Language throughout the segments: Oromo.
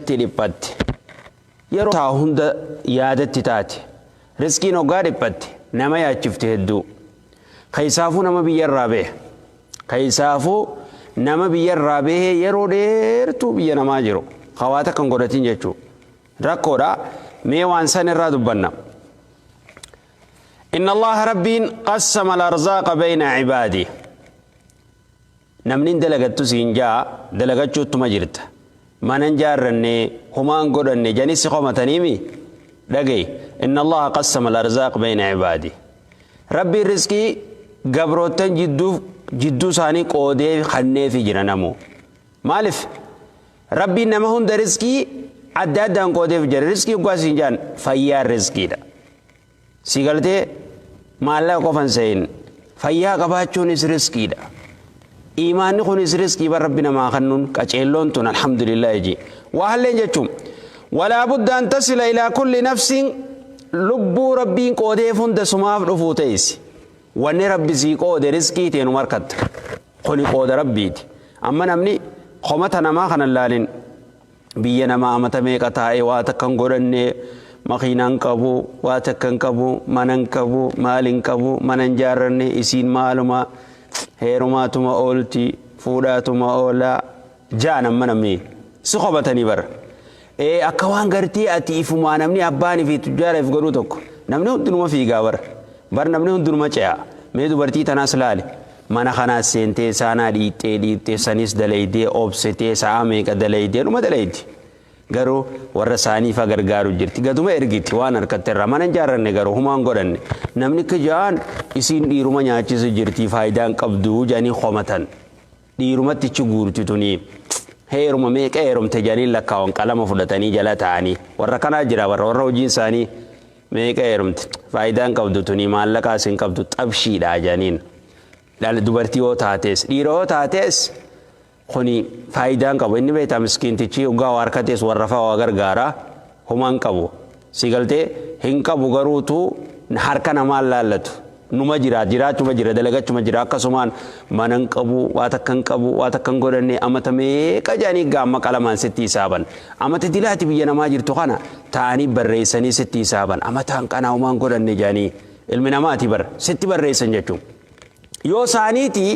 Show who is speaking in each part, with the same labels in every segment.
Speaker 1: Itti dhiphatte. Yeroo taa'u hunda yaadatti taate. Riskiin hoggaa dhiphatte nama yaachifti hedduu. Keessaafuu nama biyya irraa bahe. Keessaafuu nama biyya irraa bahee yeroo dheertuu biyya namaa jiru. Ka waa takka hin godhatin jechuu. Rakkoodha. Mee waan san irraa dubbanna. Inna Allaha Rabbiin qassama al-arzaaqa bayna ibaadi. Namni hin dalagattu siin ja'a, dalagachuuttuma jirta. Mana hin jaarranne, homaa hin godhanne janii si komataniimi? Dhagayi, Inna Allaha qassama al-arzaaq bayna ibaadi. Rabbiin rizqii gabroottan jidduu jidduu isaanii qoodee kanneefi jira namuu. Maalif? Rabbiin nama hunda rizqii adda addaan qoodeef jira. Rizqii hoggaa siin ja'an fayyaan rizqiidha. Si galtee? Maallaqa qofa hin se'in. Fayyaa qabaachuunis rizqiidha. Iimaanni kunis rizqii bar Rabbi namaa kennuun qaceelloon tun alhamdulillah ji. Waa halleen jechuun. Walaa budda an tasila ilaa kulli nafsin lubbuu Rabbiin qoodeef hunda sumaaf dhufuu teessi. Wanni Rabbi sii qoode rizqii tee numa harkatta. Kuni qooda Rabbiiti. Amma namni komata namaa kana hin laalin. Biyya namaa amata meeqa taa'ee waa takka hin godhanne, makiinaa hin qabu, waa takka hin qabu, mana hin qabu, maal hin qabu, mana hin jaarranne, isiin maaluma heerumaatuma oolti, fuudhaatuma oola ja'an amma namni si komatanii bar. Ee akka waan gartee ati ifumaa namni abbaanii fi tujjaara if godhuu tokko namni hundinuma fiigaa bar. Bar namni hundinuma ce'a. Mee dubartii tanaas laali. Mana kanaas seentee saanaa dhiiqxee dhiiqxee sanis dalaydee obsitee sa'aa meeqa dalaydee numa dalaydi. Garuu warra isaanii fa gargaaru jirti. Gaduma ergiti waan harkatte irraa. Mana hin jaarranne garuu humaa hin godhanne. Namni akka ja'an isiin dhiiruma nyaachisu jirti faayidaa hin qabdu jedhanii komatan. Dhiirumatti ichi guurti tuni heeruma meeqa heerumte jedhanii lakkaawan qalama fudhatanii jala taa'anii. Warra kanaa jira warra warra hojiin isaanii Meeqa heerumte? Faayidaa hin qabdu tuni maallaqaas hin qabdu xabshiidha jedhaniin. Dhala dubartii yoo taates dhiira yoo taates kuni faayidaa hin qabu. Inni beektaa miskiintichi hoggaa waa harkatees warra fa'aa waa gargaara homaa hin qabu. Si galtee hin qabu garuutu harka namaan laallatu. Numa jira jiraachuma jira dalagachuma jira akkasumaan mana hin qabu waa takka hin qabu waa takka hin godhanne amata meeqa jedhanii gaamma qalamaan sitti hisaaban amata dilaati biyya namaa jirtu kana taa'anii barreessanii sitti hisaaban amataan qanaa homaa hin godhanne jedhanii ilmi namaati bar sitti barreessan jechuun yoo isaaniiti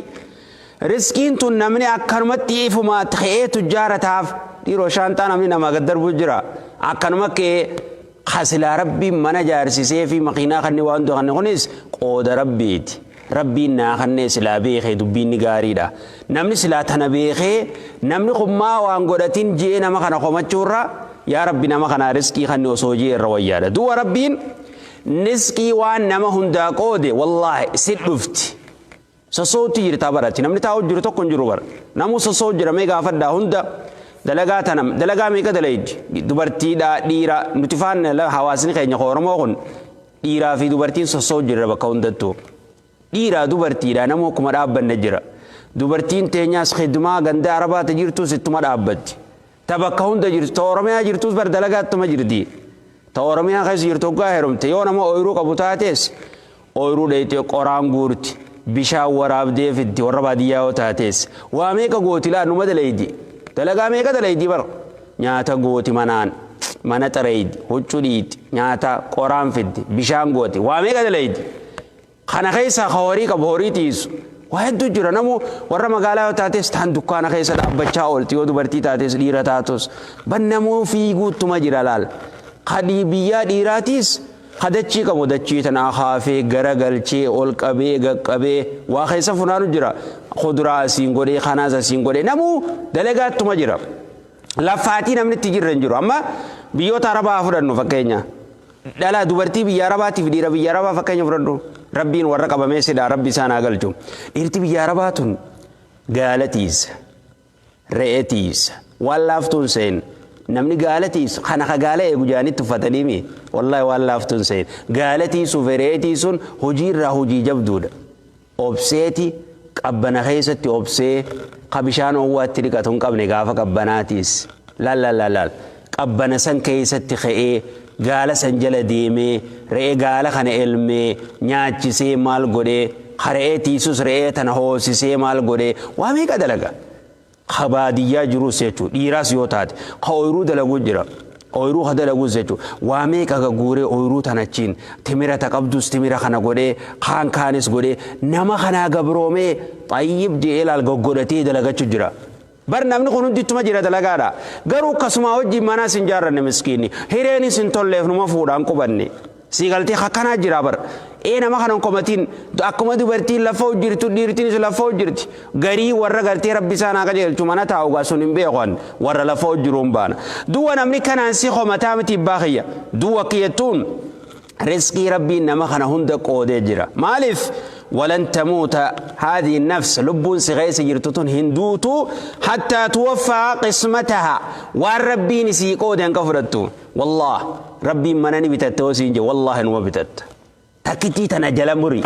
Speaker 1: riskiin tun namni akkanumatti ifumaa ka'ee tujjaara taaf dhiiroo shaanxaa namni namaa gad darbuu jira akkanuma ka'ee Ka silaa Rabbiin mana jaarsisee fi makiinaa kanne waan hunda kanne kunis qooda Rabbiiti. Rabbiin naa kannee silaa beekee dubbiin ni gaariidha. Namni silaa tana beekee namni kun maa waan godhatin je'ee nama kana komachuurra yaa Rabbi nama kanaa risqii kanni osoo je'e irra wayyaadha. Duuba Rabbiin nisqii waan nama hundaa qoode wallaahi si dhufti. Sossoo'utti jirtaa bar ati. Namni taa'u jiru tokko hin jiru bar. Namuu sossoo'u jira mee gaafadhaa hunda dalagaa tana dalagaa meeqa dalaydi dubartiidha dhiira nuti faan hawaasni keenya ka Oromoo kun dhiiraa fi dubartiin sossoo'u jirra bakka hundattuu. Dhiiraa dubartiidha namuu akkuma dhaabbanne jira. Dubartiin teenyaas khidmaa ganda Arabaa ta jirtus ittuma dhaabbatti. Ta bakka hunda jirtu ta Oromiyaa jirtus bar dalagaa ittuma jirti. Ta Oromiyaa keessa jirtu hoggaa heerumte yoo nama ooyiruu qabu taates ooyiruu dhayxee qoraan guurti, bishaan waraabdee fiddi warra baadiyyaa yoo taates waa meeqa gooti laa numa dalaydi. Dalagaa meeqa dalaydi bar. Nyaata gooti manaan, mana xaraydi, huccuu dhiiyxi, nyaata qoraan fiddi, bishaan gooti waa meeqa dalaydi. Kana keessaa ka horii qabu horii tiisu waa hedduu jira. Namu warra magaalaa yoo taates taan dukkaana keessa dhaabbachaa oolti yoo dubartii taates dhiira taatus. Ban namuu fiiguuttuma jira laal. Ka biyyaa dhiiraatiis ka dachii qabu dachii tana akaafee garagalchee ol qabee gaqqabee waa keessa funaanu jira. Kuduraa asiin godhee kanaas asiin godhee namuu dalagaattuma jira. Lafaatii namni itti jirre hin jiru. Amma biyyoota Arabaa haa fudhannu fakkeenya. Dhalaa dubartii biyya Arabaatiif dhiira biyya Arabaa fakkeenya fudhadhu. Rabbiin warra qabamee sidhaa Rabbi isaan haa galchu. Dhiirti biyya Arabaa tun gaala tiisa. Re'ee tiisa. Waan laaftuun seen. Namni gaala tiisu kana ka gaala eegu jaanii tuffatanii mi? Wallaahi waan laaftuun seen. Gaala tiisuuf re'ee tiisuun hojii irraa hojii jabduudha. Obseeti qabbana keessatti obsee ka bishaan oowwaatti dhiqatu hin qabne gaafa qabbanaatiis laal laal laal laal qabbana san keessatti ka'ee gaala san jala deemee re'ee gaala kana elmee nyaachisee maal godhee ka re'ee tiisus re'ee tana hoosisee maal godhee waa meeqa dalaga. Ka baadiyyaa jirus jechuudha. Dhiiraas yoo taate ka ooyiruu dalaguu jira. Ooyiruu ka dalaguus jechuudha. Waa meeqa gagguuree ooyiruu tana achiin timira ta qabdus timira kana godhee kaan kaanis godhee nama kanaa gabroomee xayyib je'ee laal goggodhatee dalagachuu jira. Bar namni kun hundi ittuma jira dalagaadha. Garuu akkasumaa wajjin manaas hin jaarranne miskiinni. Hireenis hin tolleef numa fuudhaan qubanne. Sii galtee akkanaa jira bar. Ee nama kana hin komatiin. Akkuma dubartiin lafa hojjirtu dhiirtiinis lafa hojjirti. Garii warra gartee rabbi isaan haa qajeelchu mana taa'u gaa sun hin beeku an. Warra lafa hojjiru hin baana. Duwwa namni kanaan si komataa miti ibbaa kiyya. Duwwa kiyyattuun rizqii rabbiin nama kana hunda qoodee jira. Maaliif? Walan tamuuta haadhihi nafs lubbuun si keessa jirtu tun hin duutu hattaa tuwaffaa qismataha waan rabbiin isii qoode hanqa fudhattu. Wallaah rabbiin mana ni bitatta yoo siin jedhe wallaahi numa bitatta. Takkittii tana jala muri.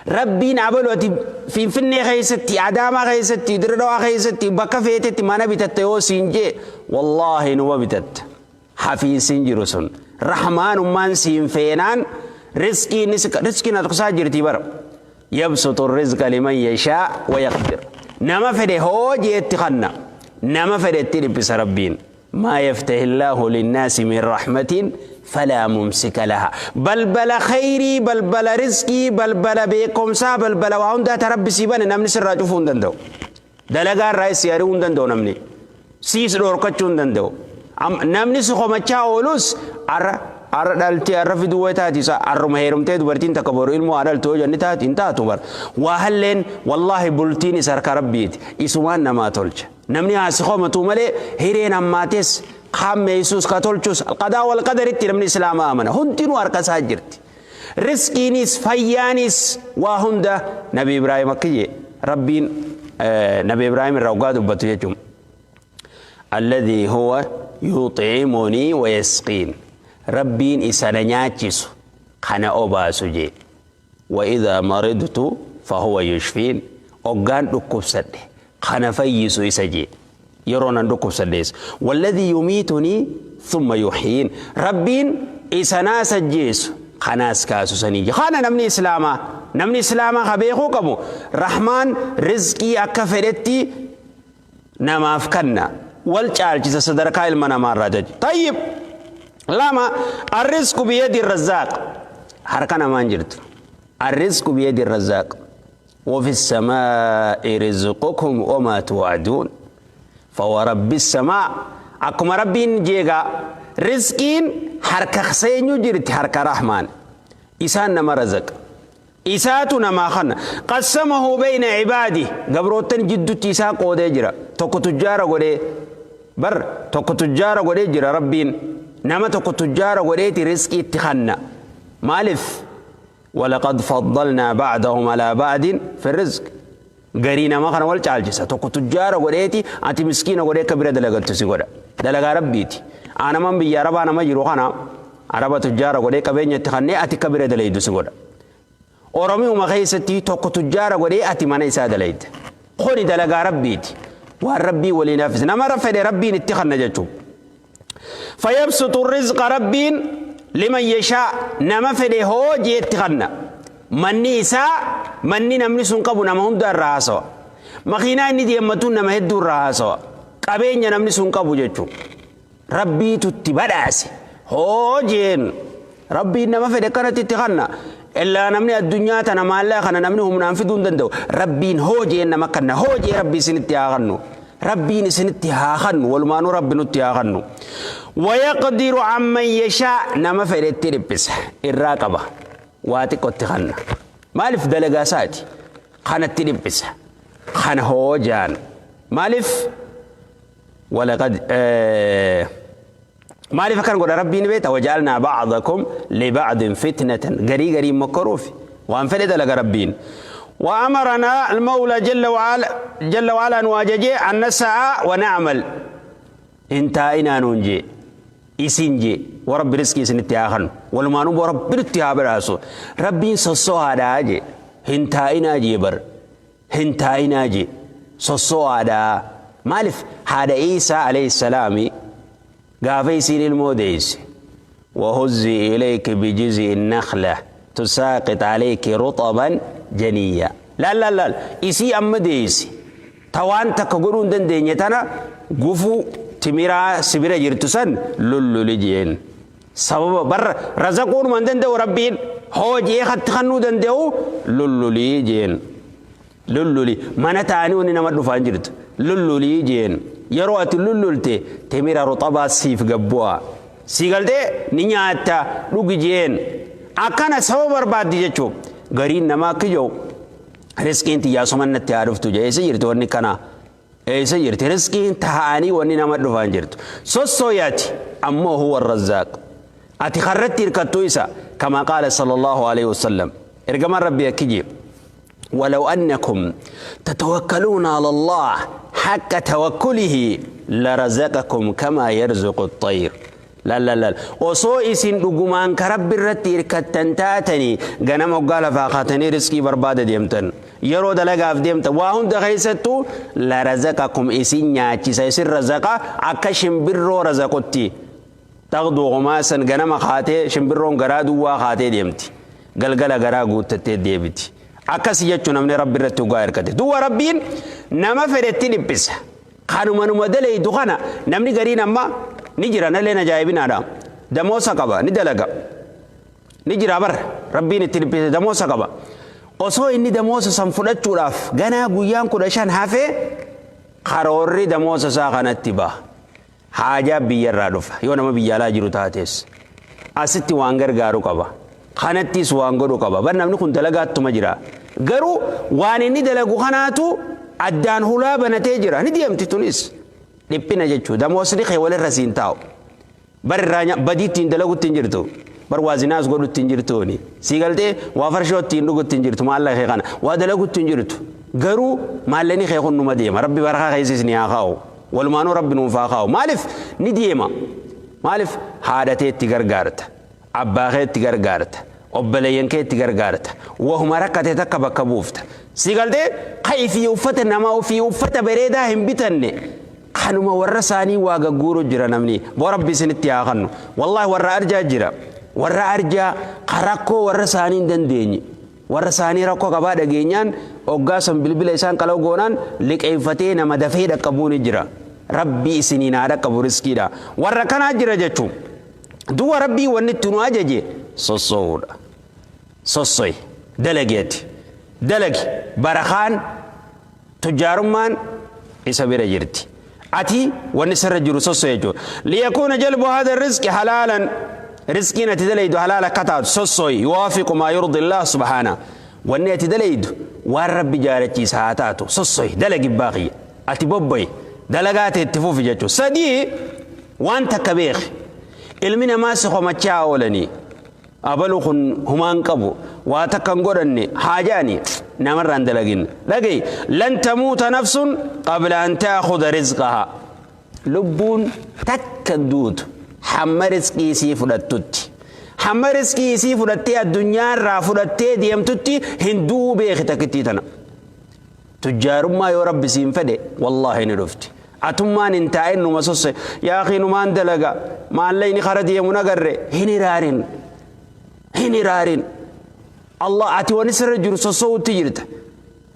Speaker 1: Rabbiin abalu ati Finfinnee keessatti, Adaamaa keessatti, Dirre Dhawaa keessatti bakka feetetti mana bitatta yoo siin jedhe wallaahi numa bitatta. Hafiinsi hin jiru sun. Rahmaanummaan siin feenaan rizqiin rizqiin harkisaa jirti bara. Yabsutu rizqa liman yashaa wa yaqdir. Nama fedhe hoo jeetti kanna. Nama fedhe itti dhiphisa rabbiin. Maa yaftahillaahu linnaasi min rahmatin falaa mumsika laha. Balbala khayrii, balbala rizqii, balbala beekumsaa, balbala waa hundaa ta rabbi sii bane namni sirraa cufuu hin danda'u. Dalagaa irraa si ari'uu hin danda'u namni. Siis dhoorkachuu hin danda'u. Namni si komachaa oolus arra arra dhaltee arra fiduu wayi taati isa arruma heerumtee dubartiin takka boru ilmoo haa dhaltu yoo jenni taati hin taatu bar. Waa halleen wallaahi bultiin isa harka rabbiiti. Isumaan namaa tolcha. Namni haa si komatuu malee hireen hammaates kaan meeysuus ka tolchus alqadaa wal qadaritti namni islaamaa amana. Hundinuu harka isaa jirti. Rizqiinis fayyaanis waa hunda Nabi Ibraahim akki jee Rabbiin Nabi Ibraahim irraa hoggaa dubbatu jechuun. Alladhii huwa yux'imunii wa yasqiin. Rabbiin isa na nyaachisu kana obaasu jee. Wa idhaa maridtu fahuwa yushfiin. Hoggaan dhukkubsadhe kana fayyisu isa jee. Yeroo nan dhukkubsadhees. Walladhii yumiitunii thumma yuhyiin. Rabbiin isa naas ajjeesu kanaas kaasu sanii jee. Kana namni islaamaa namni islaamaa ka beekuu qabu Rahmaan rizqii akka fedhetti namaaf kanna wal caalchisa sadarkaa ilma namaarraa jechuudha. Tayyib lama arrizqu biyadi razzaaq harka namaan jirtu. Arrizqu biyadi razzaaq wafi samaa'i rizqukum wamaa tuwa'aduun fawarabbi samaa akkuma rabbiin jeegaa rizqiin harka seenyu jirti harka rahmaan isaan nama razaqa. Isaatu namaa kanna. Qassamahu bayna ibaadih gabroottan jiddutti isaa qoodee jira. Tokko tujjaara godhee bar tokko tujjaara godhee jira Rabbiin. Nama tokko tujjaara godheeti rizqii itti kanna. Maalif? Walaqad faddalnaa ba'dahum alaa ba'din fi rizq. Garii nama kana wal caalchisa. Tokko tujjaara godheeti ati miskiina godhee akka bira dalagattu si godha. Dalagaa Rabbiiti. Aanaman biyya Arabaa nama jiru kana Araba tujjaara godhee qabeenya itti kannee ati akka bira dalaydu si godha. Oromiyuma keessatti tokko tujjaara godhee ati mana isaa dalayda. Kuni dalagaa Rabbiiti. Waan Rabbii waliin hafise. Nama fedhe Rabbiin itti kanna jechuudha. Fayabsutu rizqa Rabbiin liman yashaa nama fedhe hoo jeetti kanna. Manni isaa manni namni sun qabu nama hunda irraa haasawa. Makiinaa inni deemmatuun nama hedduu irraa haasawa. Qabeenya namni sun qabu jechuudha. Rabbiitu itti badhaase. Hoo jeen Rabbiin nama fedhe kanatti itti kanna. Illaa namni addunyaa tana maallaqa kana namni humnaan fiduu hin danda'u. Rabbiin hoo jeen nama kanna. Hoo jee Rabbi isinitti haa kannu. Rabbiin isinitti haa kannu. Walumaanuu Rabbi nutti haa kannu. Wayaqdiru amman yashaa nama fedhetti dhiphisa. Irraa qaba. Waa xiqqootti kanna. Maaliif dalagaa isaati? Kanatti dhiphisa. Kana hoo jaan. Maaliif? Walaqad maaliif akkana godha rabbiin beekta waja'alnaa ba'dakum liba'din fitnatan garii gariin mokkoruuf waan fedhe dalaga rabbiin. وأمرنا المولى جل وعلا جل وعلا نواججي أن نسعى ونعمل انتهينا نونجي isin je warabbi riskii isinitti haa kannu walumaanuu rabbi nutti haa badhaasu rabbiin sossohaadhaa je hin taa'inaa jee bar Hin taa'inaa jee. Sossoo'aadhaa. Maalif haadha Iisaa aleyhi salaami gaafa isiin ilmoo deeyse wahuzzii ilayki bijizi'i nakhla tusaaqit aleyki ruxaban janiyya. Laal laal laal isii amma deeyse Ta waan takka godhuu hin dandeenye tana gufuu timiraa si bira jirtu san lulluli jeen. Sababa bar razaquunuma hin danda'u Rabbiin hoo je'ee katti kannuu danda'u lullulii jeen. Lulluli mana ta'anii wanni nama dhufaa hin jirtu. Lullulii jeen. Yeroo ati lullulte timira ruxabaa siif gabbu'a. Sii galtee ni nyaatta dhugi jeen. Akkana sababa barbaaddi jechuu. Gariin namaa akki jedhu riskiin tiyyaa suman natti haa dhuftu jee. Eessa jirti wanni kanaa? Eessa jirti riskiin taa'anii wanni nama dhufaa hin jirtu. Sossooyi ati ammoo huwa razzaaq. Ati karratti hirkattu isa kama qaala sallallahu alaihi wasallam. Ergamaan Rabbii akki jee. ولو أنكم تتوكلون على الله حق توكله لرزقكم كما يرزق الطير. لا لا لا osoo isin dhugumaan ka Rabbi irratti hirkattan taatanii ganama hoggaa lafaa kaatanii riskii barbaada deemtan yeroo dalagaaf deemtan waa hunda keessattuu la razaqakum isin nyaachisa isin razaqa akka shimbirroo razaqutti taqduu qumaasan ganama kaatee shimbirroon garaa duwwaa kaatee deemti galgala garaa guuttattee deebiti akkasi jechuu namni Rabbi irratti hoggaa hirkate duwwa Rabbiin nama fedhetti dhiphisa. Kanuma numa dalaydu kana namni gariin amma ni jira nalleen ajaa'ibinaadha. Damoosa qaba ni dalaga. Ni jira bar Rabbiin itti dhiphise damoosa qaba. Osoo inni damoosa san fudhachuudhaaf ganaa guyyaan 15 hafee karoorri damoosa isaa kanatti baha. Haajaa biyyarraa dhufa yoo nama biyya alaa jiru taates. Asitti waan gargaaru qaba. Kanattis waan godhu qaba. Bar namni kun dalagaattuma jira. Garuu waan inni dalagu kanaatu addaan hulaa banatee jira. Ni deemti tunis. Dhiphina jechuu. Damoosni kee walirra siin taa'u. Bar irraa badii ittiin dalagutti hin jirtu. Bar waa zinaas godhutti hin jirtuuni. Sii galtee waa farshoo ittiin dhugutti hin jirtu maallaqa kee kana. Waa dalagutti hin jirtu. Garuu maallaqni kee kun numa deema. Rabbi barakaa keessa isin haa kaa'u. Walumaanuu Rabbi nuuf haa kaa'u. Maaliif ni deema. Maaliif haadha tee itti gargaarta. Abbaa kee itti gargaarta. Obboleeyyan kee itti gargaarta. Wahuma rakkate takka bakka buufta. Sii galtee ka ifii uffata nama ofii uffata bareedaa hin bitanne kanuma warra isaanii waa gagguuru jira namni. Boo Rabbi isinitti haa kannu. Wallaahi warra arjaa jira. Warra arjaa ka rakkoo warra isaanii hin dandeenye. Warra isaanii rakkoo qabaa dhageenyaan oggaa san bilbila isaan qalaw goonaan liqeeffatee nama dafee dhaqqabuu ni jira. Rabbi isiniin haa dhaqqabu riskiidha. Warra kanaa jira jechuun. Duwa Rabbii wanni itti nu ajaje sosso'uudha. Sosso'i. Dalagi ati. Dalagi. Barakaan tujjaarummaan isa bira jirti. Ati wanni sirra jiru sosso'i jechuudha. Liyakuuna jalbu haadha rizqi halaalan. Rizqiin ati dalaydu halaala akka taatu sosso'i. Yuwaafiqu maa yurdi Allah subhaana. Wanni ati dalaydu waan Rabbi jaalachiisa haa taatu. Sosso'i. Dalagi baaqiyya. Ati bobba'i. Dalagaa tee itti fufi jechuudha. Sadii waan takka beeki. Ilmi namaa si komachaa oolanii. Abalu kun humaa hin qabu. Waa takka hin godhanne. Haa jedhani namarraa hin dalagin. Dhaga'i. Lan tamuuta nafsun qabla an ta'khudha rizqaha. Lubbuun takka hin duutu hamma rizqii isii fudhattutti. Hamma rizqii isii fudhattee addunyaa irraa fudhattee deemtutti hin du'uu beeki takkittii tana. Tujjaarummaa yoo Rabbi siin fedhe wallaahi ni dhufti. Atummaan hin taa'in numa sosse yaa akii numaan dalaga maallaqni kara deemu nagarre hin hiraarin. Hin hiraarin. Allah ati wani sirra jiru sossowutti jirta.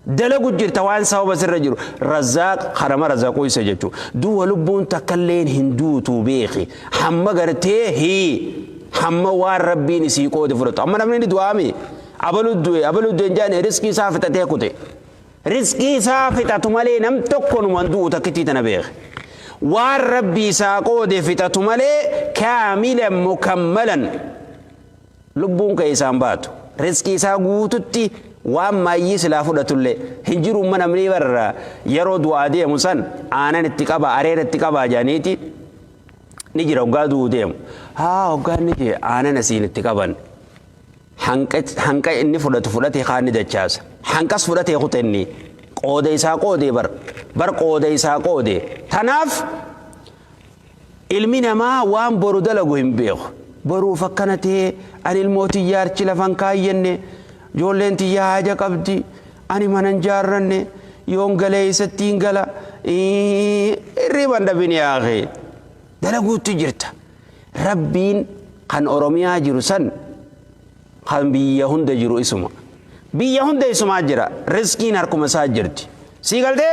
Speaker 1: Dalagu jirta waan sababa sirra jiru. Razzaaq karama razaquu isa jechuu. Duwa lubbuun takkalleen hin duutu beeki. Hamma gartee hii hamma waan Rabbiin isii qoode fudhatu. Amma namni ni du'aami. Abalu du'e abalu du'e hin jaane riskii isaa fixatee kute. Riskii isaa fixatu malee nam tokko numan du'u takkittii tana beeke. Waan Rabbi isaa qoode fixatu malee kaamilan mukammalan lubbuun kee isaan baatu. Riskii isaa guututti waan maayyii silaa fudhatullee hin jiru umma namni bar yeroo du'aa deemu san aanan itti qaba areera itti qabaa jedhaniiti ni jira hoggaa du'uu deemu. Haa hoggaa inni jee aanan asiin itti qaban. Hanqa inni fudhatu fudhatee kaan ni dachaasa. Hanqas fudhatee kuta inni. Qooda isaa qoodee bar. Bar qooda isaa qoode. Tanaaf ilmi namaa waan boru dalagu hin beeku. Boruuf akkana ta'ee ani ilmoo tiyya archi lafan kaayyanne ijoolleen tiyya haaja qabdi ani mana hin jaarranne yoon galee isatti hin gala hirriba hin dhabin yaa akhi. Dalaguutti jirta. Rabbiin kan Oromiyaa jiru san kan biyya hunda jiru isuma. Biyya hunda isumaa jira. Rizqiin harkuma isaa jirti. Sii galtee?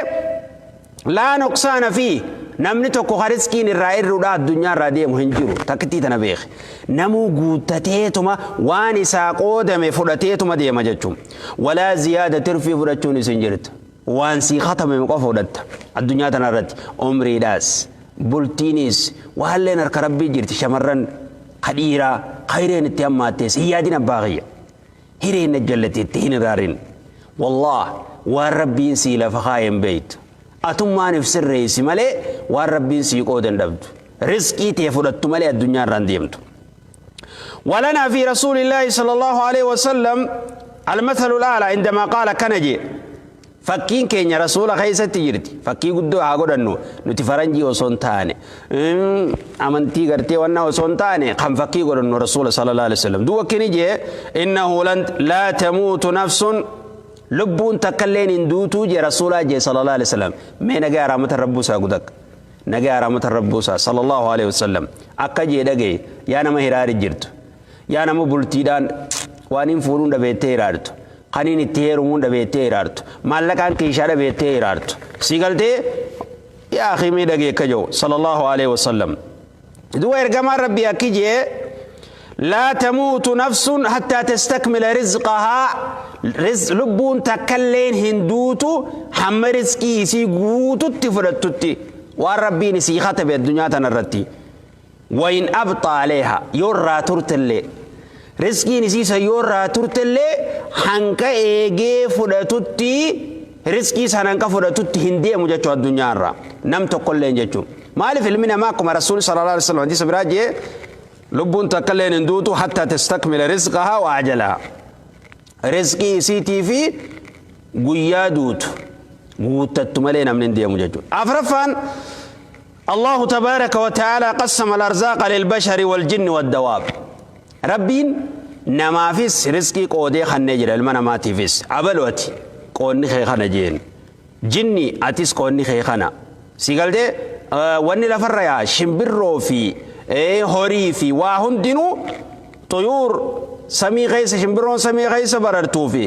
Speaker 1: Laa nuqsaana fiih, namni tokko ka rizqiin irraa irruudha addunyaa irraa deemu hin jiru, takkittii tana beeki. Namuu guuttateetuma waan isaa qoodame fudhateetuma deema jechuun. Walaa ziyaada tirfii fudhachuunis hin jirtu. Waan sii katabame qofa fudhatta addunyaa tana irratti. Umriidhaas, bultiinis, waalleen harka Rabbii jirti shamarran ka dhiiraa ka hireen itti hammaattees hin yaadin abbaa kiyya. Hireen na jallate itti hin iraarin. Wallaah waan Rabbiin sii lafa kaaye hin beeytu. Atummaan if sirreeysi malee waan Rabbiin sii qoode hin dhabdu. Rizqii tee fudhattu malee addunyaa irraa hin deemtu. Walanaa fi Rasuulillaahi sallallahu alaihi wasallam al-mathalul a'laa indamaa qaala akkana jee. Fakkiin keenya Rasuula keessatti jirti. Fakkii guddoo haa godhannu. Nuti faranjii osoo hin taane, amantii gartee wannaa osoo hin taane kan fakkii godhannu Rasuula sallallahu alaihi wasallam. Duuba akkini jee innahu lan laa tamuutu nafsun lubbuun takkalleen hin duutuu jee Rasuulaa jee sallallahu alaihi wasallam. Mee nagaa rahmata Rabbuu isaa gudakka. Nagaa rahmata Rabbuu isaa sallallahu alaihi wasallam. Akka jee dhagaye yaa nama hiraari jirtu. Yaa nama bultiidhaan waan hin fuudhuun dhabeettee hiraartu. Kaniin itti heerumuun dhabeettee hiraartu. Maallaqaan kiishaa dhabeettee hiraartu. Sii galtee yaa akii mee dhagee akka jedhu sallallahu alaihi wasallam. Du'a ergamaan Rabbii akki jee laa tamuutu nafsun hattaa tastakmila rizqahaa lubbuun takkalleen hin duutu hamma rizqii isii guututti fudhattutti waan Rabbiin isii katabe addunyaa tanarratti. Wain abxa aleeha yoo irraa turtellee rizqiin isii san yoo irraa turtellee hanqa eegee fudhatutti rizqii san hanqa fudhatutti hin deemu jechuu addunyaa irraa nam tokkolleen jechuu maaliif ilmi namaa akkuma rasuuli sallallahu alaihi wasallam hadiisa biraa jee lubbuun takkalleen hin duutu hatta tastakmila rizqahaa wa ajalaha rizqii isiitii fi guyyaa duutu guuttattu malee namni hin deemu jechuudha. Afraffaan Allaahu tabaaraka wa ta'aalaa qassama al-arzaaqa lil-bashari wal-jinni wad-dawaab. Rabbiin namaafis rizqii qoodee kannee jira ilma namaatiifis. Abalu ati qoonni kee kana jeen. Jinni atis qoonni kee kana. Si galtee wanni lafarra yaa shimbirroo fi horii fi waa hundinuu xuyuur samii keessa shimbirroon samii keessa barartuu fi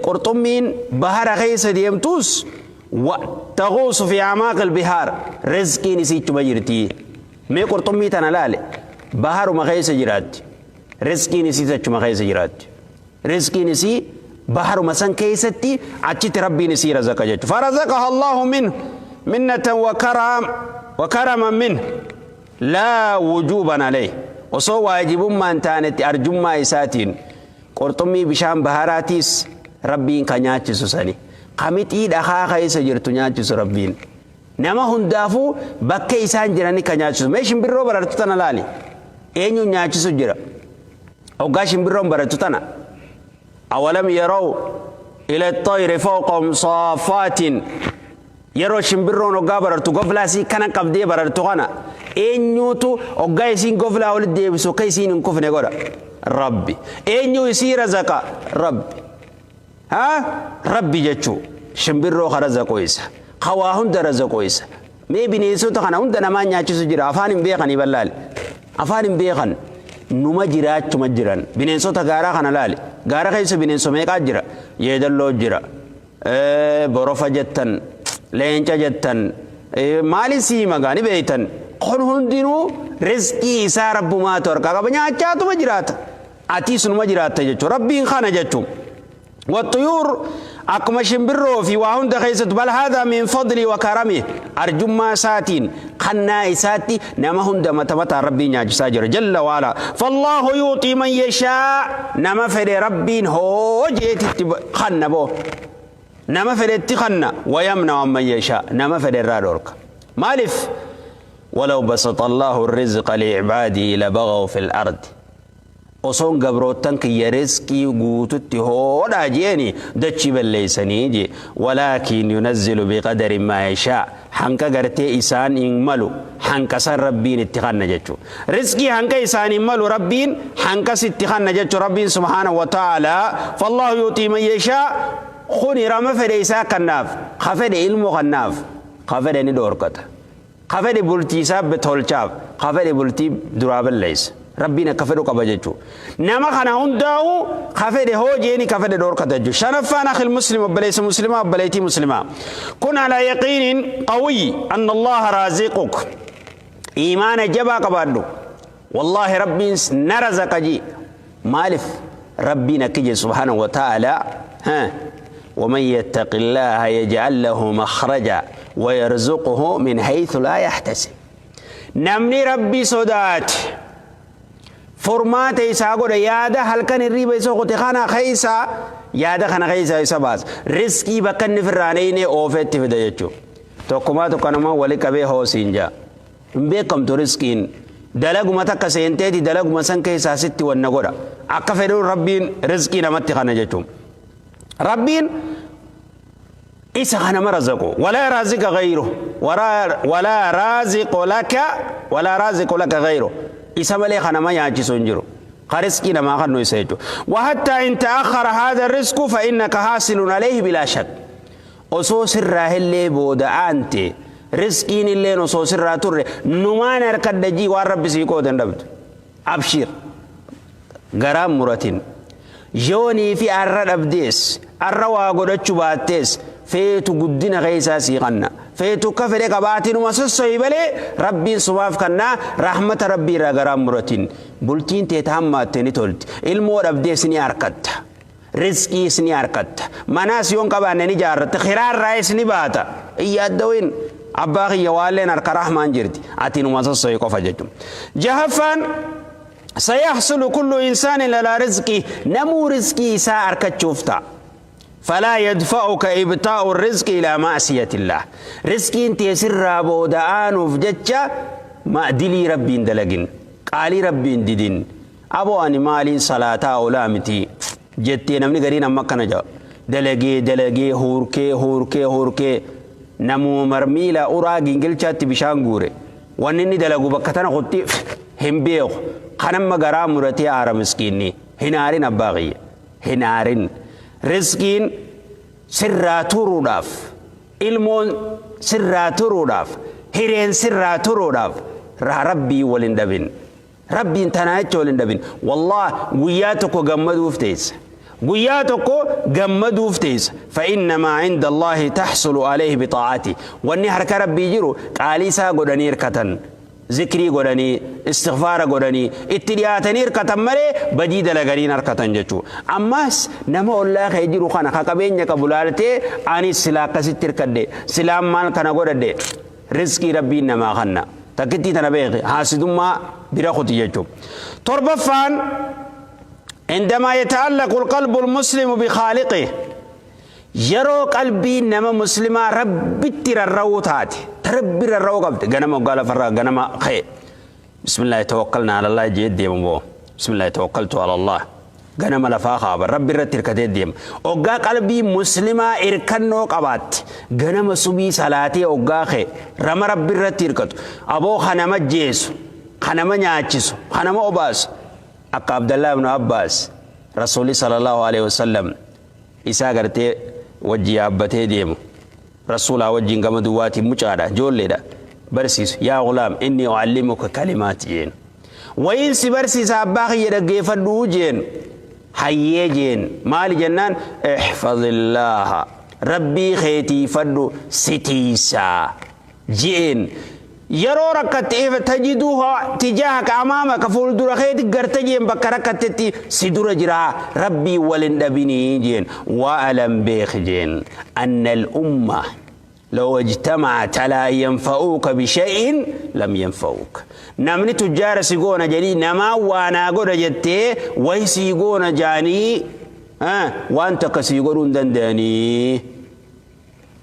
Speaker 1: qurxummiin bahara keessa deemtus wa taguusu fi amaaqil bihaar rizqiin isiichuma jirti. Mee qurxummii tana laale baharuma keessa jiraatti. Rizqiin isiis achuma keessa jiraatti. Rizqiin isii baharuma san keessatti achitti Rabbiin isii razaqa jechuudha. Farazaqaha Allahu min minnatan wa karam wa karaman min laa wujuuban alayhi osoo waajibummaan taanetti arjummaa isaatiin Qurxummii bishaan baharaatiis Rabbiin ka nyaachisu sani. Ka mixii dhakaa keessa jirtu nyaachisu Rabbiin. Nama hundaafuu bakka isaan jirani ka nyaachisu. Mee shimbirroo barartu tana laali. Eenyuun nyaachisu jira? Hoggaa shimbirroon barartu tana. Awalam yaraw ila xayri fawqahum saaffaatin Yeroo shimbirroon hoggaa barartu goflaa isii kana qabdee barartu kana eenyuutu hoggaa isiin goflaa walitti deebisu akka isiin hin kufne godha? Rabbi. Eenyu isii razaqa? Rabbi. Ha? Rabbi jechuu. Shimbirroo ka razaqu isa. Ka waa hunda razaqu isa. Mee bineensota kana hunda namaa nyaachisu jira. Afaan hin beekanii ballaale. Afaan hin beekan. Numa jiraachuma jiran. Bineensota gaaraa kana laali. Gaara keessa bineensa meeqaa jira? Yeedalloo jira. Borofa jettan, leenca jettan, maalin sii magaa ni beektan. Kun hundinuu rizqii isaa rabbumaatu harkaa qaba nyaachaatuma jiraata. Atiis numa jiraatta jechuudha. Rabbiin kana jechuudha. Waxxuyuur akkuma shimbirroo fi waa hunda keessattu bal haadhaa min fadlii wa karami arjummaa isaatiin kannaa isaatti nama hunda mata mataan rabbiin nyaachisaa jira jalla waala fallaahu yuuxii man yashaa nama fedhe rabbiin hoojeetitti kanna boo nama fedhetti kanna wayamna man yashaa nama fedhe irraa dhorka maaliif walaw basata allaahu rizqa li'ibaadii labagaw fil ardi Osoon gabroottan kiyya rizqii guututti hoodhaa je'eni dachii balleeysanii je'e. Walaakin yunazzilu biqadarin maa yashaa. Hanqa gartee isaan hin malu hanqa san Rabbiin itti kanna jechu. Rizqii hanqa isaaniin malu Rabbiin hanqas itti kanna jechu Rabbiin subhaanahu wa ta'aalaa. Fallaahu yu'xii man yashaa. Kuni rama fedhe isaa kannaaf. Ka fedhe ilmo kannaaf. Ka fedhe ni dhoorkata. Ka fedhe bultii isaa tolchaaf, ka fedhe bultii duraa balleessa. Rabbiin akka fedhu qaba jechuudha. Nama kana hundaa'u ka fedhe hoo jeeni ka fedhe dhoorkata jechuudha. Shanaffaan akhil muslim, obboleessa muslimaa, obboleettii muslimaa. Kun alaa yaqiinin qawiyyi anna Allaha raaziquk. Iimaana jabaa qabaadhu. Wallaahi Rabbiin na razaqa jii. Maalif Rabbiin akki jedhe subhaanahu wa ta'aalaa, ومن يتق الله يجعل له مخرجا ويرزقه من حيث لا يحتسب. Namni Rabbi sodaate furmaata isaa godha, yaada halkan hirriiba isa kute kana keessa, yaada kana keessa isa baasa. Riskii bakka inni firraanee oofeetti fida jechuudha. Tokkumaa tokko wali qabee hoosiin jaa. Hin beekamtu riskiin, dalaguma takka seenteeti dalaguma san keessaa sitti wanna godha. Akka fedhuun Rabbiin riskii namatti kana jechuudha. Rabbiin isa kana razaqu ولا رازق غيره ولا رازق لك ولا رازق لك غيره. Isa malee kana ma nyaachisu hin jiru. Riskii namaa kan isa jechuudha. وحتى إن تأخر هذا الرزق فإنك حاصل عليه بلا شك. Osoo sirraa illee booda aante, riskiin illeen osoo sirraa turre, numaan harkadha jii, waan Rabbi sii qoodan dhabdu. Abshir, garaan muratin. Yoonii fi arra dhabdees, arra waa godhachuu baattees, feetu guddina keessaa sii qanna, feetu akka fedhe qabaatinuma sossoyi malee Rabbiin sumaaf kannaa. Rahmata Rabbii irraa garaan muratin. Bultiin teeta hammaatte ni tolti. Ilmoo dhabdees ni harkatta, riskiis ni harkatta, manaas yoon qabaanne ni jaarratta, kiraarraayis ni baata. Iyyaaddawiin abbaa kiyya, waalleen harka rahmaan jirti, ati numa sossoyi qofa jechuudha. Jahaffaan, سيحصل كل إنسان على رزقه. Namuu riskii isaa arkachuuf ta'a. فلا يدفعك إبطاء الرزق إلى معصية الله. Riskiin tee sirraa booda aanuuf jecha ma dilii Rabbiin dalagin, qaalii Rabbiin didin. Aboo, ani maaliin salaataa oolaa miti jettee, namni gariin amma akkana jedha. Dalagee dalagee, huurkee huurkee huurkee, namuma marmiila uraa gingilchaatti bishaan guure. Wanni inni dalagu bakka tana kutti hin beeku. Kanamma garaa muratee aara miskiinni. Hin aarin, abbaa kiyya. Hin aarin. Riskiin sirraa turuudhaaf, ilmoon sirraa turuudhaaf, hireen sirraa turuudhaaf Rabbii waliin dhabin. Rabbiin tanaa jecha waliin dhabin. Wallah, guyyaa tokko gammaduuf teessa. Guyyaa tokko gammaduuf teessa. فإن ما عند الله تحصل عليه بطاعته. Wanni harka Rabbii jiru qaalii isaa godhanii hirkatan. Zikrii godhanii, istighfaara godhanii, itti dhiyaatanii hirkatan malee badii dalaganii harkatan jechuudha. Ammas nama ollaa kee jiru kana ka qabeenya qabu laaltee, anis silaa akkasitti hirkadhe, silaan maal kana godhadhe, riskii Rabbiin namaa kanna. Takkittii tana beeki, haasidummaa bira kuti jechuudha. Torbaffaan, عندما يتعلق القلب المسلم بخالقه. Yeroo qalbiin nama muslimaa Rabbitti rarra'uu taate, Rabbi rarra'uu qabde, ganama waggaa lafarraa ganama ka'e, بسم الله توكلنا على الله jee deemu boo, بسم الله توكلت على الله, ganama lafaa kaaba, Rabbi irratti hirkatee deema. Oggaa qalbii muslimaa hirkannoo qabaatte, ganama subii salaatee oggaa ka'e rama Rabbi irratti hirkatu, aboo kanama jeesu, kanama nyaachisu, kanama obaasu, akka Abdallah ibn Abbaas Rasuulli صلى الله عليه وسلم isaa gartee wajji yaabbatee deemu, Rasuulaa wajjin gama duwwaatiin mucaadha, ijoolleedha, barsiisu, "يا غلام إني أعلمك كلمات" jeen. Wayin si barsiisa, abbaa kiyya, dhaggeeffadhuu jeen. Hayyee jeen. Maali jennaan, "احفظ الله, Rabbii keetiifadhu, sitiisaa" jeen. Yeroo rakkatte تجده تجاهك, أمامك, fuuldura keeti garta jeen. Bakka rakkattetti si dura jira, Rabbii walin dhabinii jeen. واعلم, beek jeen, أن الأمة لو اجتمعت على أن ينفعوك بشيء لم ينفعوك. Namni tujjaara si goona jedhii, namaa waanaa godha jettee wayi sii goona jaanii, waan takka sii godhuu hin danda'anii,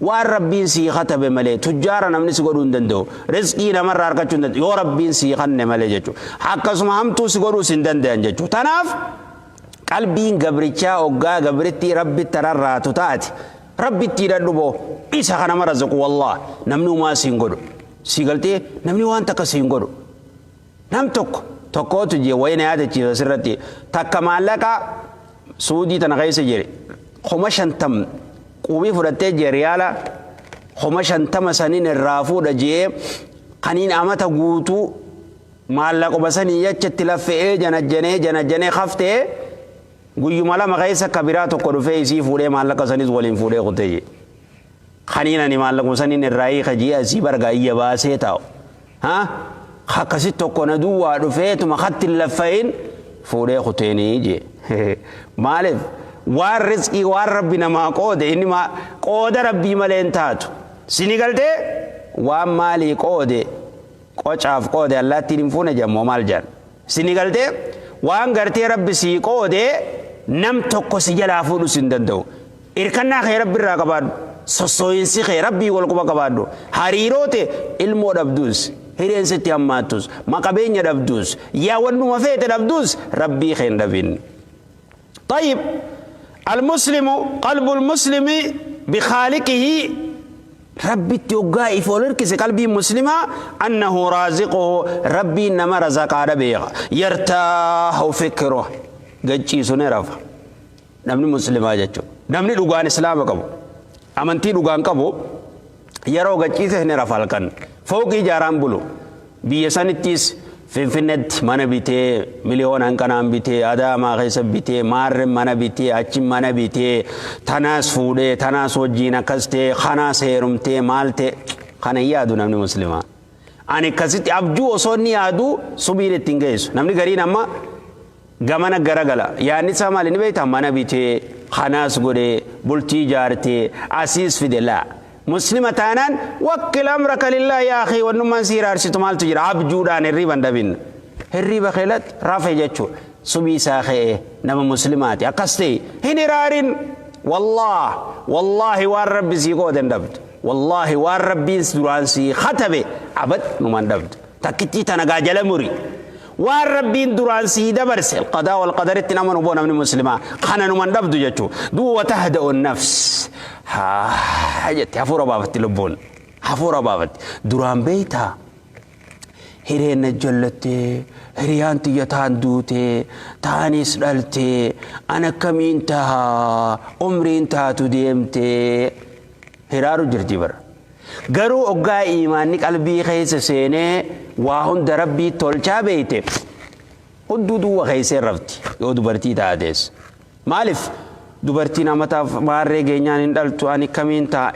Speaker 1: waan Rabbiin sii katabe malee. Tujjaara namni si godhuu hin danda'u, rizqii namarraa argachuu hin danda'u yoo Rabbiin sii kanne malee jechuudha. Akkasuma hamtuu si godhuus hin danda'an jechuudha. Tanaaf qalbiin gabrichaa oggaa gabritti Rabbitti rarraatu taate, Rabbitti hidhadhu boo, isa kana mara razaqu. Wallah, namni umaa siin godhu sii galtee, namni waan takka siin godhu. Nam tokko tokkootu jee wayina yaadachiisa sirratti takka, maallaqa Suudii tana keessa jire 50,000 qubii fudhattee jee, riyaala 50,000 saniin irraa fuudha jee, kaniin amata guutuu. Maallaquma sanii jecha itti laffe'ee janajjanee janajjanee haftee guyyuma lama keessa ka biraa tokko dhufee isii fuudhee maallaqa sanis waliin fuudhee kutee jee. Kaniin ani maallaquma saniin irraa hiika jee asii bargaa iyya baasee taa'u. Ha? Akkasi tokko na duwwaa dhufeetuma katti hin laffa'in fuudhee kuteenii jee. Maaliif? Waan rizqii waan Rabbi namaa qoode inni qooda Rabbii malee hin taatu. Sini galtee waan maalii qoode qocaaf qoode allaattiin hin fuune jedhan moo maal jedhan? Sini galtee waan gartee Rabbi sii qoode nam tokko si jalaa fuudhus hin danda'u. Irkannaa kee Rabbi irraa qabaadhu. Sossooyinsi kee Rabbii wal quba qabaadhu. Hariiroo tee ilmoo dhabduus, hireen sitti hammaattus, maqabeenya dhabduus, yaa wannuma feete dhabduus Rabbii kee hin dhabin. طيب المسلم قلب المسلم بخالقه ربي hoggaa if ol hirkise qalbiin muslimaa أنه رازقه Rabbiin nama razaqaadha beeka. يرتاح فكره gachiisu ni rafa. Namni muslimaa jechuudha. Namni dhugaan Islaama qabu, amantii dhugaan qabu, yeroo gachiise ni rafa halkan. Fooqii ijaaraan bulu. Biyya sanittis Finfinnetti mana bitee, miliyoona hanqanaan bitee, Adaamaa keessa bitee, maarren mana bitee, achi mana bitee, tanaas fuudhee, tanaas wajjiin akkas ta'ee, kanaas heerumtee, maal ta'e, kana hin yaadu namni muslimaa. Ani akkasitti abjuu osoo inni yaadu subiin ittiin geessu. Namni gariin amma gamana garagala. Yaadni isaa maali ni beektaa? Mana bitee, kanaas godhee, bultii ijaartee, asiis fide laa. Muslima taanaan وكل أمرك لله يا أخي wannummaan si hiraarsitu maaltu jira? Abjuudhaan hirriiba hin dhabin. Hirriiba keelatti rafe jechuudha. Subii isaa ka'ee nama muslimaati. Akkas ta'e hin hiraarin. Wallaah wallaahi waan Rabbi sii qoode hin dhabdu. Wallaahi waan Rabbiin duraan sii katabe abad numa hin dhabdu. Takkittii tana gaa jala muri. Waan Rabbiin duraan sii dabarse qadaa wal qadaritti namanu boo namni muslimaa kana numa hin dhabdu jechuudha. Du'a وتهدأ النفس. Haa jette, hafuura baafatti lubbuun. Hafuura baafatti. Duraan beektaa? Hireen na jallattee, hiriyaan tiyya taan duutee, taanis dhaltee, an akkamiin tahaa, umriin taatu deemtee, hiraaru jirti bara. Garuu oggaa iimaanni qalbii keessa seenee waa hunda Rabbii tolchaa beeyte, hudduu duwwa keessee rafti yoo dubartii taates. Maaliif dubartiin amataaf maarree geenyaan hin dhaltu, ani akkamiin ta'a?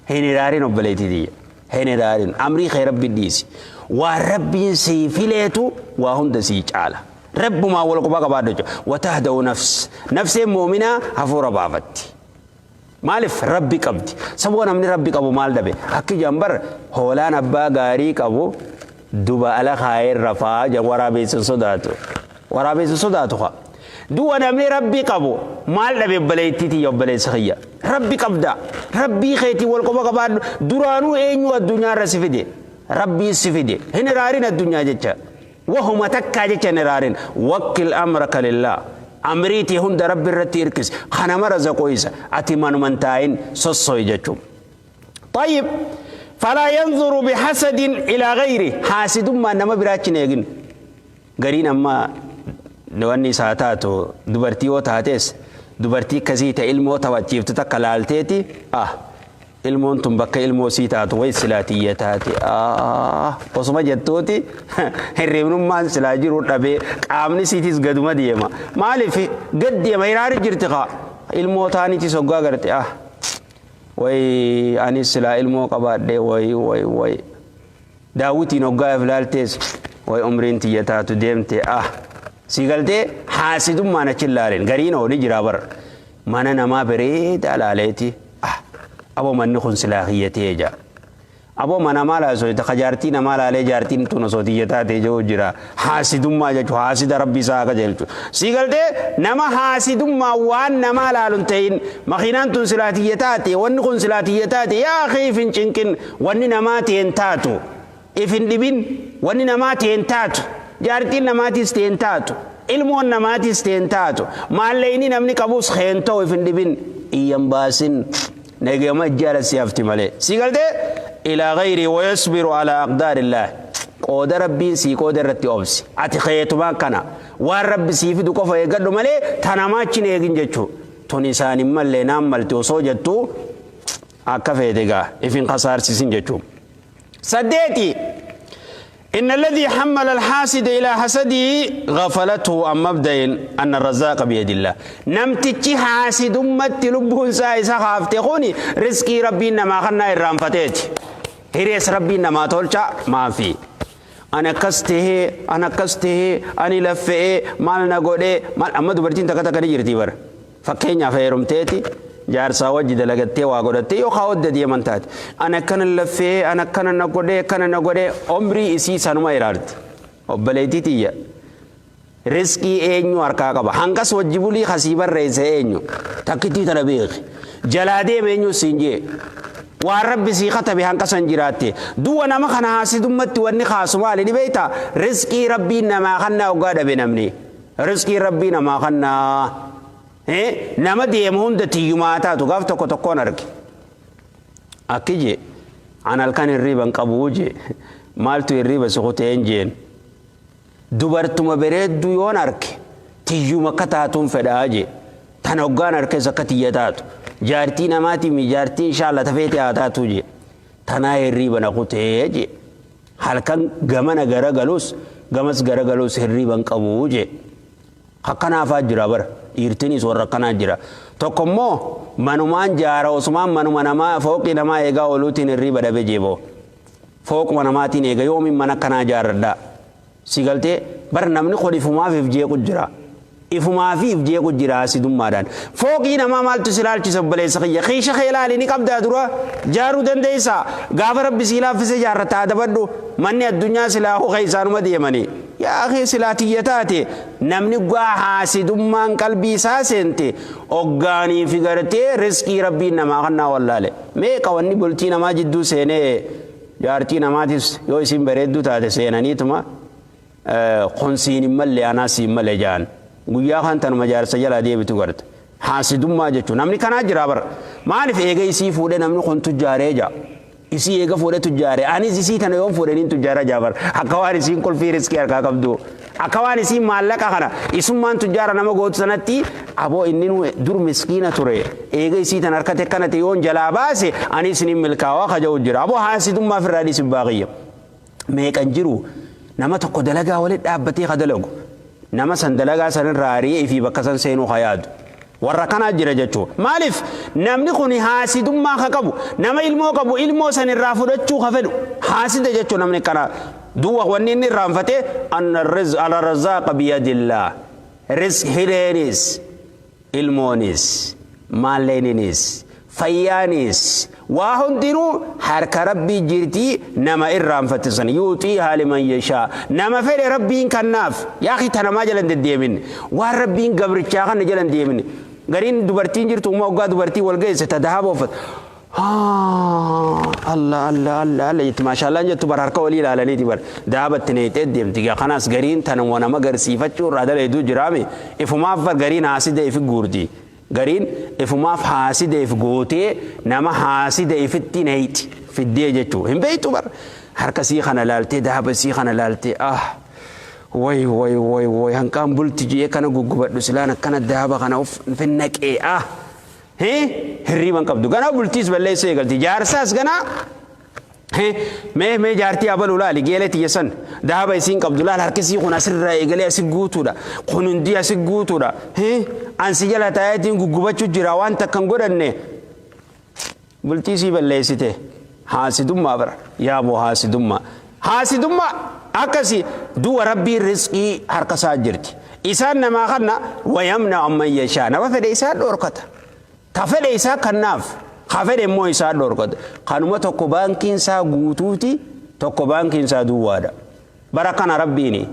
Speaker 1: Hin hiraarin, obboleettii tiyya. Hin hiraarin, amrii kee Rabbi dhiisi. Waan Rabbiin sii fileetu waa hunda sii caala. Rabbumaa wal quba qabaadhu jechuudha. وتهدأ النفس. Nafseen muuminaa hafuura baafatti. Maaliif? Rabbi qabdi. Saboo namni Rabbi qabu maal dhabe? Akki jambar hoolaan abbaa gaarii qabu duba ala kaayee rafaa waraabessi sodaatu. Waraabessi sodaatu haa. Du'a namni Rabbi qabu maal dhabe, obboleettii tiyya, obboleessa kiyya? Rabbi qabda. Rabbii keetii wal quba qabaadhu. Duraanuu eenyu addunyaarra si fide? Rabbii si fide. Hin hiraarin addunyaa jecha. Wahuma takkaa jecha hin hiraarin. وكل أمرك لله. Amriitii hunda Rabbi irratti hirkis. Kana mara zaqoo isa. Ati manuman taa'in, sosso'i jechuun. طيب فلا ينظر بحسد إلى غيره. Haasidummaan nama biraachi hin eegin. Gariin amma wanni isaa taatu dubartii yoo taates, dubartii akkasii ta'e ilmoo taphachiiftu takka laalteeti, ah, ilmoon tun bakka ilmoo sii taatu way silaa tiyya taate, ah, osuma jettuuti hirribnummaan silaa jiru dhabee qaamni siitis gaduma deema. Maaliif gad deema? Hiraari jirti kaa. Ilmoo taanitis hoggaa garte, ah, way anis silaa ilmoo qabaadhe, way way way. Daawwitiin hoggaa if laaltees, way umriin tiyya taatu deemte, ah. Si galtee? Haasidummaan achi ilaalin. Gariin oo ni jira bara. Mana namaa bareedaa laaleeti, ah, aboo manni kun silaa kiyyatee jaa. Aboo mana maal haasoo ka jaartii namaa laalee jaartiin tun osoo tiyya taatee jiru jira. Haasidummaa jechuun haasida Rabbi isaa akka jechuudha. Si galtee? Nama haasidummaa waan namaa laalu hin ta'in, makiinaan tun silaa tiyya taate, wanni kun silaa tiyya taate, يا أخي if hin cinqin. Wanni namaa ta'e hin taatu. If hin dhibin, wanni namaa ta'e hin taatu. Jaartiin namaatis ta'e hin taatu. Ilmoon namaatis ta'e hin taatu. Maallaqni namni qabus hin ta'u, if hin dhibin. Iyyan baasin. Nagama ijjaala si hafti malee. Si galtee? إلى غيره ويصبر على أقدار الله. Qooda Rabbiin sii qooda irratti obsi. Ati keetumaa kana. Waan Rabbi sii fidu qofa eeggadhu malee tanamaa achi hin eegin jechuudha. Tun isaan hin mallee naan malte osoo jettu akka feete gaa if hin kasaarsisin jechuudha. Saddeeti. إن الذي حمل الحاسد إلى حسده غفلته عن مبدأ أن الرزاق بيد الله. نمتشي حاسد أمت لبهن سايسا خافتخوني رزقي ربي إنما خنا إرام فتيت هريس ربي إنما تولشا ما في. أنا كسته أنا كسته أنا لفئ مالنا قولي مال أما دبرتين تكتا كني جرتي بر فكينيا فيرمتيتي jaarsaa wajji dalagattee waa godhattee yookaan hodda deeman taate ana akkana laffee ana akkana na godhee akkana na godhee umrii isii sanuma iraarti. Obboleettii tiyya, rizqii eenyu harkaa qaba? Hanqas wajji bulii kasii barreesse eenyu? Takkittii tana beeki, jalaa deeme eenyu siin jee? Waan Rabbi sii katabe hanqasan jiraatte. Du'a nama kana haasidummatti wanni kaasu maali ni beektaa? Rizqii Rabbiin namaa kannaa hoggaa dhabe. Namni rizqii Rabbii namaa kannaa nama deemu hunda tiyyumaa taatu gaaf tokko tokkoon arge. Akki jee, an halkan hirriiba hin qabuu jee. Maaltu hirriiba si kuteen jeen? Dubartuma bareedduu yoon arge tiyyuma akka taatuun fedhaa jee. Tan hoggaan arges akka tiyya taatu. Jaartii namaatii mi jaartii inshaalla tafeete haa taatu jee. Tanaa hirriiba na kutee jee. Halkan gamana garagalus gamas garagalus hirriiba hin qabuu jee. Akkanaafaa jira bara, dhiirtinis warra akkanaa jira. Tokko immoo manumaan jaara, osumaan manuma namaa fooqii namaa eegaa ooluutiin hirriiba dhabe jeeboo. Fooquma namaatiin eega, yoomiin mana akkanaa jaarradhaa? Si galtee bara, namni kun ifumaaf if jeequ jira. Ifumaaf if jeequ jira hasidummaadhaan. Fooqii namaa maaltu si ilaalchisa, obboleessa kiyya? Kiisha kee ilaali, ni qabdaa dura jaaruu dandeessaa? Gaafa Rabbi si laaffise jaarrataa adabadhu. Manni addunyaa silaa hoka isaanuma deemanii. Yaa akhi, silaa tiyya taate. Namni gaa haasidummaan qalbii isaa seente oggaanii fi gartee riskii Rabbiin namaa kannaa wallaale. Meeqa wanni bultii namaa jidduu seenee, jaartii namaatis yoo isin bareedduu taate seenaniituma kun siin hin malle, anaa siin malle jaan. Guyyaa kan tanuma jaarsa jalaa deebitu garte. Haasidummaa jechuun namni kanaa jira bara. Maaliif? Eega isii fuudhee namni kun tujjaaree jaa. Isii eega fuudhee tujjaare, anis isii tana yoon fuudhaniin tujjaara jaabar. Akka waan isiin qulfii riskii harkaa qabdu. Akka waan isiin maallaqa kana isummaan tujjaara nama gootu sanatti, aboo inni dur miskiina ture, eega isii tana harkate akkanate yoon jalaa baase anis ni milkaawaa kaja'u jira. Aboo, haasidummaa firraa dhiisi baaqiyya. Meeqan jiru nama tokko dalagaa walitti dhaabbatee ka dalagu, nama san dalagaa sanirraa ari'ee fi bakka san seenuu ka yaadu. Warra kanaa jira jechuudha. Maaliif? Namni kun haasidummaa ka qabu, nama ilmoo qabu ilmoo san irraa fudhachuu ka fedhu haasida jechuudha namni kana. Duwwa wanni inni irraanfate anna ala razaaqa biyadillaah. Rizq hireenis, ilmoonis, maalleeninis, fayyaanis, waa hundinuu harka Rabbii jirtii. Nama irraanfate san yuuxiihaa liman yashaa, nama fedhe Rabbiin kannaaf. Yaa akhi, tanamaa jalan deddeemin, waan Rabbiin gabrichaa kana jalan deemin. Gariin dubartiin jirtu uma waggaa dubartii wal geesse ta dahaba uffat, Allah Allah Allah Allah jetti, maashaallaan jettu bar, harka walii ilaalaniiti bar dahabatti neexee deemti. Kanaas gariin tanuma nama garsiifachuu irraa dalayduu jiraame. Ifumaaf bar gariin haasida ifi guurti, gariin ifumaaf haasida if gootee nama haasida ifitti neeyti fiddee jechuu hin beeytu bar. Harka sii kana laaltee, dahaba sii kana laaltee, ah way way way way, hanqaan bulti jee kana guggubadhu, silaan akkana dahaba kana of finnaqee, ah hirriiban qabdu. Ganaa bultiis balleessee eegalti, jaarsaas ganaa mee mee jaartii abaluu laali, geelee tiyya san dahaba isiin qabdu laal, harkisii kun asirraa eegalee asi guutuudha, kun hundi asi guutuudha, ansi jala taa'eetiin guggubachuu jira, waan takkan godhanne. Bultii sii balleessite haasidummaa bara. Yaaboo, haasidummaa, haasidummaa akkasi. Du'a Rabbiin rizqii harka isaa jirti, isaan namaa kanna. Wayamna amman yashaa, nama fedhe isaan dhorkata, ta fedhe isaa kannaaf, ka fedhe immoo isaa dhorkata. Kanuma tokko baankiin isaa guutuuti, tokko baankiin isaa duwwaadha. Bara kana Rabbiini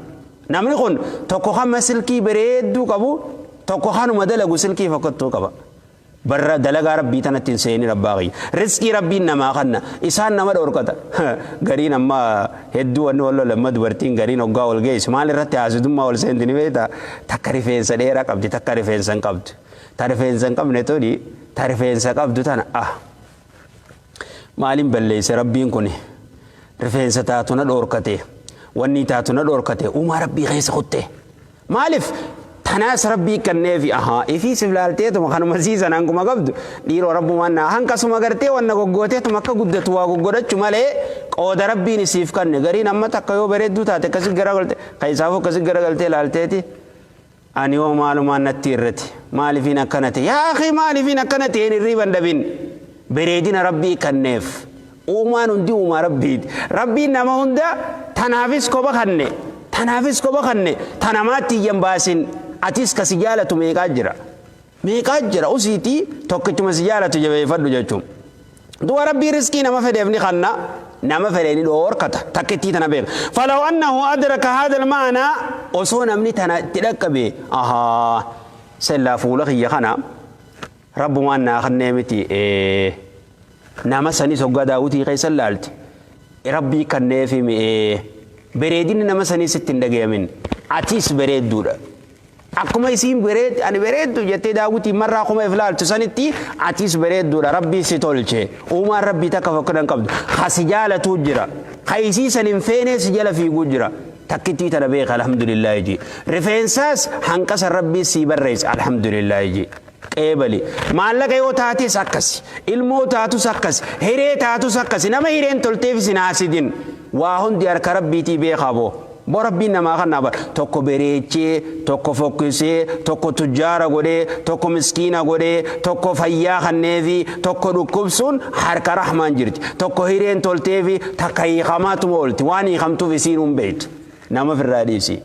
Speaker 1: namni kun tokko kama silkii bareedduu qabu, tokko kanuma dalagu silkii fokkattuu qaba. Barra dalagaa Rabbii tanatti hin seenin, abbaa kiyya. Rizqii Rabbiin namaa kanna, isaan nama dhorkata. Gariin amma hedduu wanni wal lola, amma dubartiin gariin hoggaa wal geessu maal irratti haasidummaa wal seenti ni beektaa? Takka rifeensa dheeraa qabdi, takka rifeensa hin qabdu. Ta rifeensa hin qabne tuni ta rifeensa qabdu tana, ah maaliin balleesse Rabbiin kun, rifeensa taatu na dhorkate, wanni taatu na dhorkate, uumaa Rabbii keessa kutte. Maaliif? Tana Tanaas Rabbii kanneefi ahaa ifii sif laalteetuma kanuma siisan hanguma qabdu dhiiroo Rabbumaan naa hanqasuma gartee wanna goggooteetuma akka guddatu waa goggodhachu malee qooda Rabbiin isiif kanne. Gariin amma takka yoo bareedduu taate akkasi gara galte keessaafuu akkasi gara galtee laalteeti, ani hoo maalumaan natti irrate, maalifiin akkana ta'e, yaa akhi, maalifiin akkana ta'e? Hin hirriiban dhabin. Bareedina Rabbii kanneef. Uumaan hundi uumaa Rabbiiti. Rabbiin nama hunda tanaafis kopha kanne, tanaafis kopha kanne, tanamaatti iyyan baasin. Atis ka si jaalatu meeqaa jira, meeqaa jira. Usiitii tokkichuma si jaalatu jabeeffadhu jechuun. Du'a Rabbii riskii nama fedheef ni kanna, nama fedhe ni dhoorkata. Takkittii tana beeka. فلو أنه أدرك هذا المعنى, osoo namni tana itti dhaqqabe, ahaa, sellaa fuula kiyya kana Rabbumaan naa kannee miti, nama sanis hoggaa daawwitii keessa laalte Rabbii kanneefi mi'ee, bareedinni nama sanii sitti hin dhagayamin. Atis bareedduudha. Akkuma isiin bareed, ani bareeddu jettee daawwitii marraa kuma if laaltu sanitti atis bareedduudha. Rabbii si tolche. Uumaan Rabbii takka fokkina hin qabdu. Ka si jaalatuu jira. Ka isii san hin feenee si jala fiiguu jira. Takkittii tana beeka, alhamdulillaahi ji. Rifeensaas hanqasa Rabbii sii barreesse, alhamdulillaahi ji. Qeebali. Maallaqa yoo taates akkasi. Ilmoo taatus akkasi. Hiree taatus akkasi. Nama hireen tolteef isin haasidin. Waa hundi harka Rabbiitii beekaa boo. Boo Rabbiin namaa kan naa tokko bereechee, tokko fokkisee, tokko tujjaara godhee, tokko miskiina godhee, tokko fayyaa kanneefi, tokko dhukkubsuun harka Rahmaan jirti. Tokko hireen tolteefi, takka hiikamaatuma oolti. Waan hiikamtuuf isiin hin beektu. Nama ofirraa dhiisi.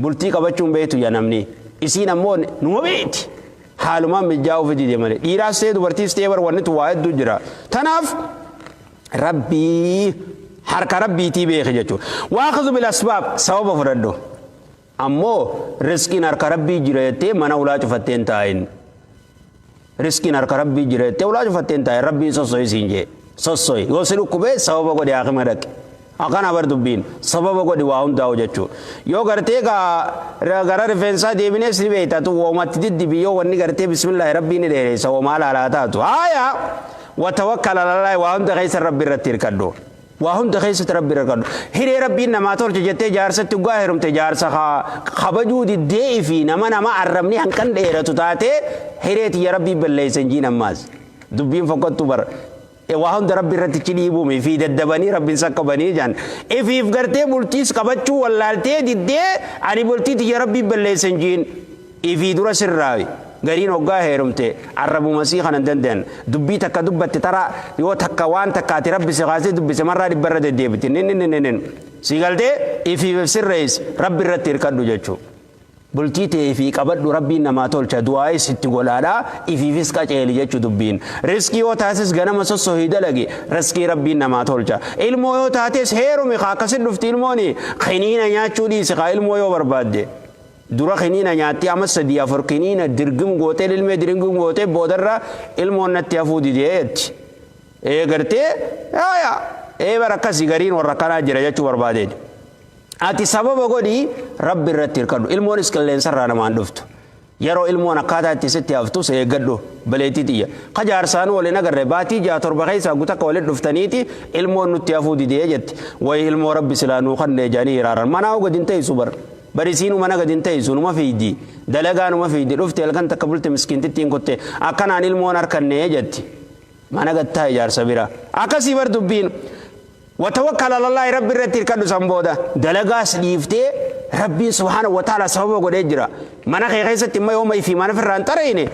Speaker 1: Bultii qabachuun beektu yaa namni. Isiin ammoo numa beekti. Haalumaan mijaa'uuf dide malee. Dhiiraas ta'e dubartiis ta'e bar wanni waa hedduu jira. Tanaaf Rabbii harka Rabbiitii beeki jechuudha. وأخذ بالأسباب, sababa fudhadhu. Ammoo riskiin harka Rabbii jira jettee mana ulaa cufattee hin taa'in. Riskiin harka Rabbii jira jettee ulaa cufattee hin taa'in. Rabbiin sosso'i siin jee. Sosso'i. Yoo si dhukkubee sababa godhi, haakima dhaqi. Akkana bar dubbiin, sababa godhi waa hundaa'u jechuudha. Yoo gartee gara rifeensaa deebinees ni beekta, tu woomatti diddibi yoo wanni gartee bismillaahi Rabbiin ni dheereessa woomaa laalaa taatu. Haaya, وتوكل على الله, waa hunda keessa Rabbi irratti hirkadhu. Waa hunda keessatti Rabbi irra hirkadhu. Hiree Rabbiin namaa tolche jettee jaarsatti dhugaa heerumte, jaarsa kabajuu diddee fi nama arrabni hanqan dheeratu taatee, hiree tiyya Rabbii balleessan jiin ammaas. Dubbiin fokkottu bara. Waa hunda Rabbi irratti ci dhiibuumi fi daddabanii Rabbiin sakkabanii jaan. Ifiif gartee bultiis qabachuu wallaaltee diddee, ani bultii tiyya Rabbii balleessan jiin. Ifii dura sirraawi. Gariin hoggaa heerumte arrabuma sii kana hin danda'an. Dubbii takka dubbatte tara yoo takka waan takkaati Rabbi si kaasee dubbise marraa dhibbarra deddeebiti. Nin nin nin nin. Si galtee ifiif sirreessi, Rabbi irratti hirkadhu jechuudha. Bultii ta'e ifii qabadhu, Rabbiin namaa tolcha, du'aayis itti godhaadha, ifiifis qaceeli jechuu dubbiin. Riskii yoo taates ganama sossohii dalagi, riskii Rabbiin namaa tolcha. Ilmoo yoo taates heerumi kaa, akkasit dhufti ilmooni. Kiniina nyaachuu dhiisi kaa ilmoo yoo barbaadde. Dura kiniina nyaatti, ama sadii afur kiniina dirgim gootee, ilmee dirgim gootee, boodarra ilmoon natti hafuu didee jetti. Ee gartee yaa ee bara akkasii gariin warra akkanaa jira jechuu barbaadeeti. Ati sababa godhi, Rabbi irratti hirkadhu. Ilmoonis qilleensarraa namaan dhuftu. Yeroo ilmoon akkaataa itti sitti haftus eeggadhu, baleetii xiyya. Ka jaarsaanuu waliin agarre baatii ja'a torba keessaa gutakka walitti dhuftaniiti, ilmoon nutti hafuu didee jetti. Wayi ilmoo Rabbi silaa nuu kannee jedhanii hiraaran. Manaa gadi hin teessu bar. Barisiinuu mana gadi hin teessu, numa fiidi. Dalagaa numa fiidi. Dhufte halkan takka bulte, miskiintittiin kutte. Akkanaan ilmoon harkannee jetti. Mana gattaa ijaarsa bira. Akkasii bar dubbiin. وتوكل على الله, Rabbi irratti hirkadhu. San booda dalagaas dhiiftee, Rabbiin سبحانه وتعالى sababa godhee jira. Mana kee keessatti immoo yooma ifii mana firraa hin xareyne,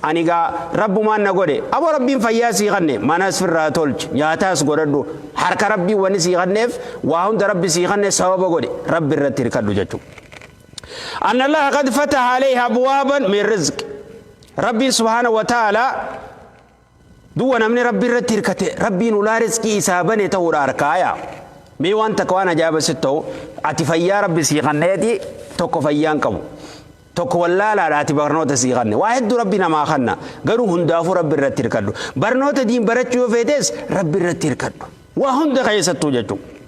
Speaker 1: ani gaa Rabbumaan na godhe. Aboo Rabbiin fayyaa sii kanne, manas firraa tolchi, nyaataas godhadhu. Harka Rabbii wanni sii kanneef waa hunda Rabbi sii kanne, sababa godhe, Rabbi irratti hirkadhu jechuudha. أن الله قد فتح عليه أبوابا من رزق. ربي سبحانه وتعالى duwa namni Rabbi irratti hirkate Rabbiin ulaa rizqii isaa bane ta'uudha harkaaya. Mee waan takka waan ajaa'iba sitti ta'u, ati fayyaa Rabbi sii kanneeti, tokko fayyaan qabu. Tokko wallaalaadha, ati barnoota sii kanne. Waa hedduu Rabbi namaa kanna. Garuu hundaafuu Rabbi irratti hirkadhu. Barnoota diin barachuu yoo feetes Rabbi irratti hirkadhu. Waa hunda keessattuu jechuudha.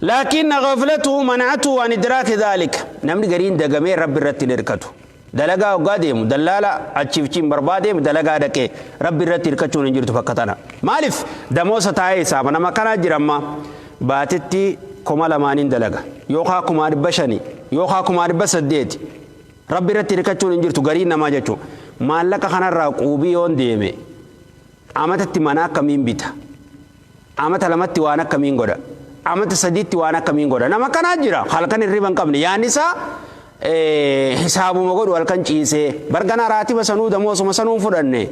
Speaker 1: لكن غفلته منعته عن إدراك ذلك. Namni gariin dagamee Rabbi irratti hin hirkatu. Dalagaa hoggaa deemu dallaala achiif barbaadeemu dalagaa dhaqee Rabbi irratti hirkachuun hin jirtu bakka tana. Maaliif? Damoosa taa'ee isaama nama kanaa jira. Amma baatitti 2000n dalaga yookaan 5,500 yookaan 800. Rabbi irratti hirkachuun hin jirtu gariin namaa jechuudha. Maallaqa kanarraa quubii yoon deeme amatatti mana akkamiin bita? Amata lamatti waan akkamiin godha? Amata sadiitti waan akkamiin godha? Nama akkanaa jira. Halkan hirriba hin qabne. Yaanni isaa hisaabuma godhu halkan ciisee. Barganaa raatiba sanuu damoosuma sanuu hin fudhanne.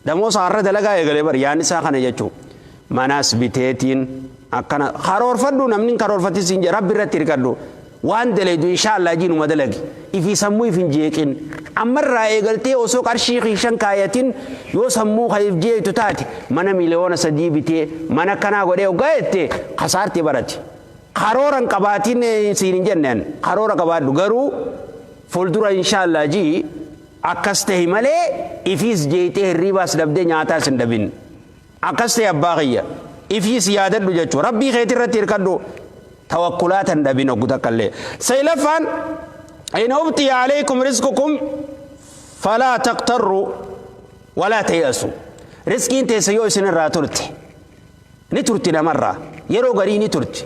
Speaker 1: Damoosa har'a dalagaa eegalee bar yaanni isaa kana jechuudha. Manas biteetiin akkana karoorfadhu, namni hin karoorfatin siin jedha, Rabbi irratti hirkadhu. Waan dalaydu inshaallah jiinuma dalagi. Ifii sammuu if hin jeeqin. Ammarraa eegaltee osoo qarshii kiishan kaayatin yoo sammuu ka if jeeytu taate, mana 3 miliyoona bitee mana akkanaa godhee hoggaa jette kasaarte barati. Karoora hin qabaatin siin hin jenne an. Karoora qabaadhu, garuu fuuldura inshaallah jii akkas tahi malee ifiis jeeyxee hirriibaas dhabdee nyaataas hin dhabin. Akkas tahi abbaa kiyya. Ifiis yaadadhu jechuu. Rabbii keeti irratti hirkadhu. Tawakkulaata hin dhabin hoggu takka illee. Saylaffaan, in ubtiya alaykum rizqukum falaa taqtarru walaa tayasu. Rizqiin teessa yoo isin irraa turte, ni turti namarraa. Yeroo garii ni turti.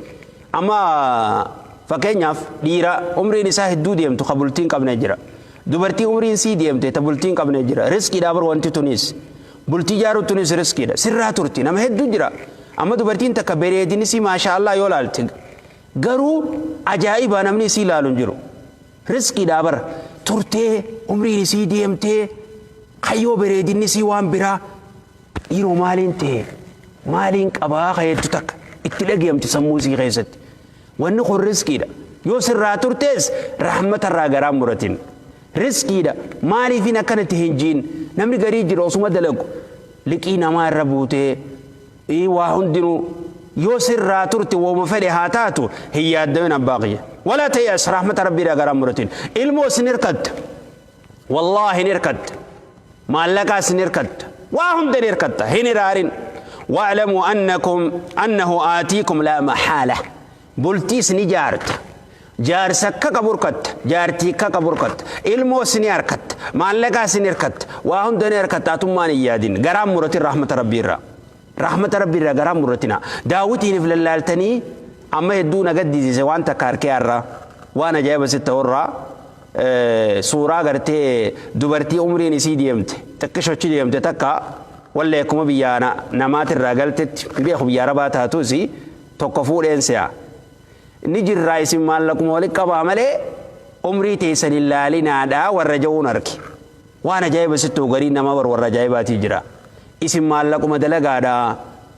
Speaker 1: Amma fakkeenyaaf dhiira umriin isaa hedduu deemtu ka bultii hin qabne jira. Dubartii umriin sii deemte ta bultii hin qabne jira. Rizqiidha bar wanti tunis. Bultii jaaruu tunis riskiidha. Sirraa turti. Nama hedduu jira. Amma dubartiin takka bareedini isii maashaa Allah yoo laalte, garuu ajaa'ibaa namni isii laalu hin jiru. Riskiidha bar. Turtee umriin isii deemtee kayyoo bareedinni isii waan biraa, dhiiroo maaliin ta'e, maaliin qabaa kayeettu takka itti dhagayamti sammuu isii keessatti. Wanni kun riskiidha. Yoo sirraa turtees rahmatarraa garaa muratin. Riskiidha. Maaliifin akkanatti hin jiin? Namni garii jira, osuma dalagu liqii namaa irra buutee waa hundinuu. Yoo sirraa turte wooma fedhe haa taatu, hin yaaddamin abbaa kiyya. Walaa ta'es rahmata rabbiidhaa garaa muratin. Ilmoo sin hirkatta. Wallaahi hin hirkatta. Maallaqaas hin hirkatta. Waa hunda hin hirkatta. Hin hiraarin. Wa'lamu annakum annahu aatiikum laa maxaala. Bultiis ni jaarta. Jaarsa akka qabu hirkatta. Jaartii akka qabu hirkatta. Ilmoos ni harkatta. Maallaqaas ni hirkatta. Waa hunda ni harkatta. Atummaan hin yaadin. Garaan muratin rahmata rabbiirraa. Rahmata rabbiirraa garaan muratina. Daawwitiiniif lallaaltanii amma hedduu na gaddisiise waan takka harkee har'a. Waan ajaa'iba sitti ta'urraa suuraa gartee dubartii umriin isii deemte xiqqishochi deemte takka, wallee akkuma biyya namaatirraa galtetti beeku, biyya arabaa taatus tokko fuudheen se'a. Ni jirraa, isin maallaquma walitti qabaa malee umrii teessan hin laalinaadha warra ja'uun arge. Waan ajaa'iba sitti ta'u, gariin namaa bar warra ajaa'ibaatii jira. Isin maallaquma dalagaadha.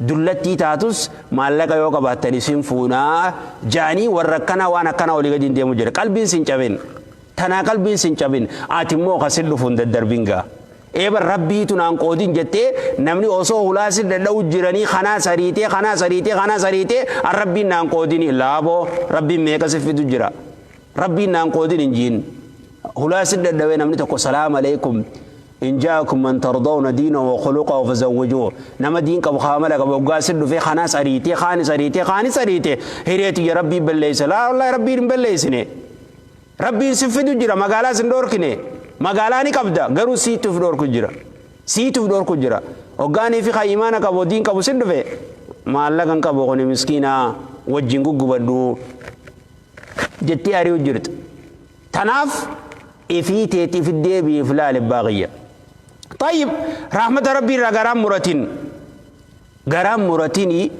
Speaker 1: Dullattii taatus maallaqa yoo qabaattan isin fuunaa ja'anii warra akkanaa waan akkanaa olii gadi hin deemu jira. Qalbiin sin cabin. Tanaa qalbiin sin cabin. Ati immoo kasin dhufu hin daddarbin gaa. Eebar rabbiitu naan qoodin jettee namni osoo hulaa si dhadha'u jiranii kanaas ariitee, kanaas ariitee, kanaas ariitee, an rabbiin naan qoodini laaboo, rabbiin meeqa si fidu jira. Rabbiin naan qoodin hin jiin. Hulaa si dhadhawee namni tokko, salaam aleekum. In ja'akum man tardawna diinahu wa khuluqahu fazawwijuhu. Nama diin qabu, kaamala qabu hoggaa si dhufee, kanaas ariitee, kaanis ariitee, kaanis ariitee, hireetu ya rabbiin balleessa. Laa wallahi, rabbiin hin balleessine. Rabbiin si fidu jira, magaalaa sin dhoorkine. Magaalaa ni qabda, garuu siituuf dhoorku jira. Siituuf dhoorku jira. Hoggaanii fi kan imaana qabu, diin qabu sin dhufe, maallaqa hin qabu kuni miskiinaa wajjin guggubadhu jettee ari'u jirta. Tanaaf ifii teetiif deebiif laale baaqiyya. Tayyib, rahmata rabbii irraa garaan muratin. Garaan muratini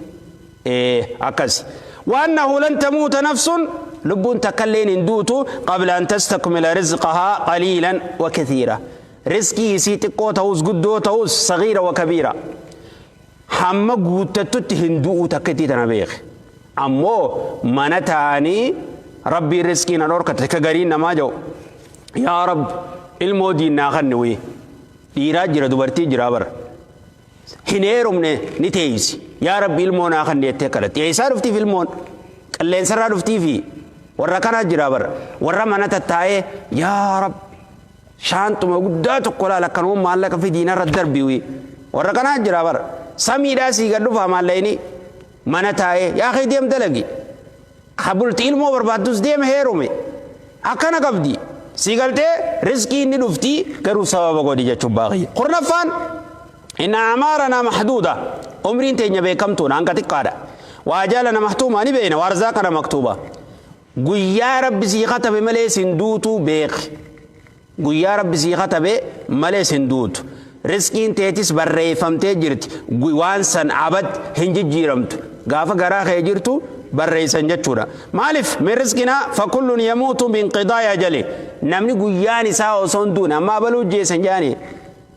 Speaker 1: akkas. Waannahu lan tamuuta nafsun, lubbuun takka illeen hin duutu, qabla an tastakmila rizqahaa qaliilan wa kathiira. Rizqii isii xiqqoo ta'us guddoo ta'us, sagiira wa kabiira. Hamma guuttattutti hin du'uu takka tana beeke. Ammoo mana ta'anii rabbiin rizqii na dhorkate ka gariin namaa jedhu. Yaa Rabbi, ilmoo diinnaa kanni wii. Dhiiraa jira, dubartii jira bara. Hin heerumne, ni teeysi. Yaa Rabbi, ilmoo naa kanni jettee kadhatte. Eessaa dhuftiif ilmoon? Qilleensarraa dhuftiifi warra kanaa jira bara. Warra mana tattaa'ee, yaa Rabbi, shaantuma guddaa tokko laala, akkanuma maallaqa fidiinarra darbi wii. Warra kanaa jira bara. Samiidhaa sii gad dhufaa maallaqni mana taa'ee, yaa kee deem dalagi. Ka bulti ilmoo barbaaddus deeme heerume. Akkana qabdi. Si galtee rizqii inni dhufti, garuu sababa godhi jechuun baaqiyya. Kurnaffaan, inna acmaaranaa maxduuda, umriin teenya beekamtuudha, hanga xiqqaadha. Wa ajalana mahtuuma, ni beeyna, wa arzaaqana maktuuba. Guyyaa rabbi sii katabe malee sin duutuu beeki. Guyyaa Rabbi sii katabe malees hin duutu. Rizqiin teetis barreeffamtee jirti. Waan san abad hin jijjiiramtu. Gaafa garaa kee jirtu barreessan jechuudha. Maaliif min rizqinaa fakullun yamuutu binqidaa'i ajali. Namni guyyaan isaa osoo hin duune amma abaluu jeessan jaani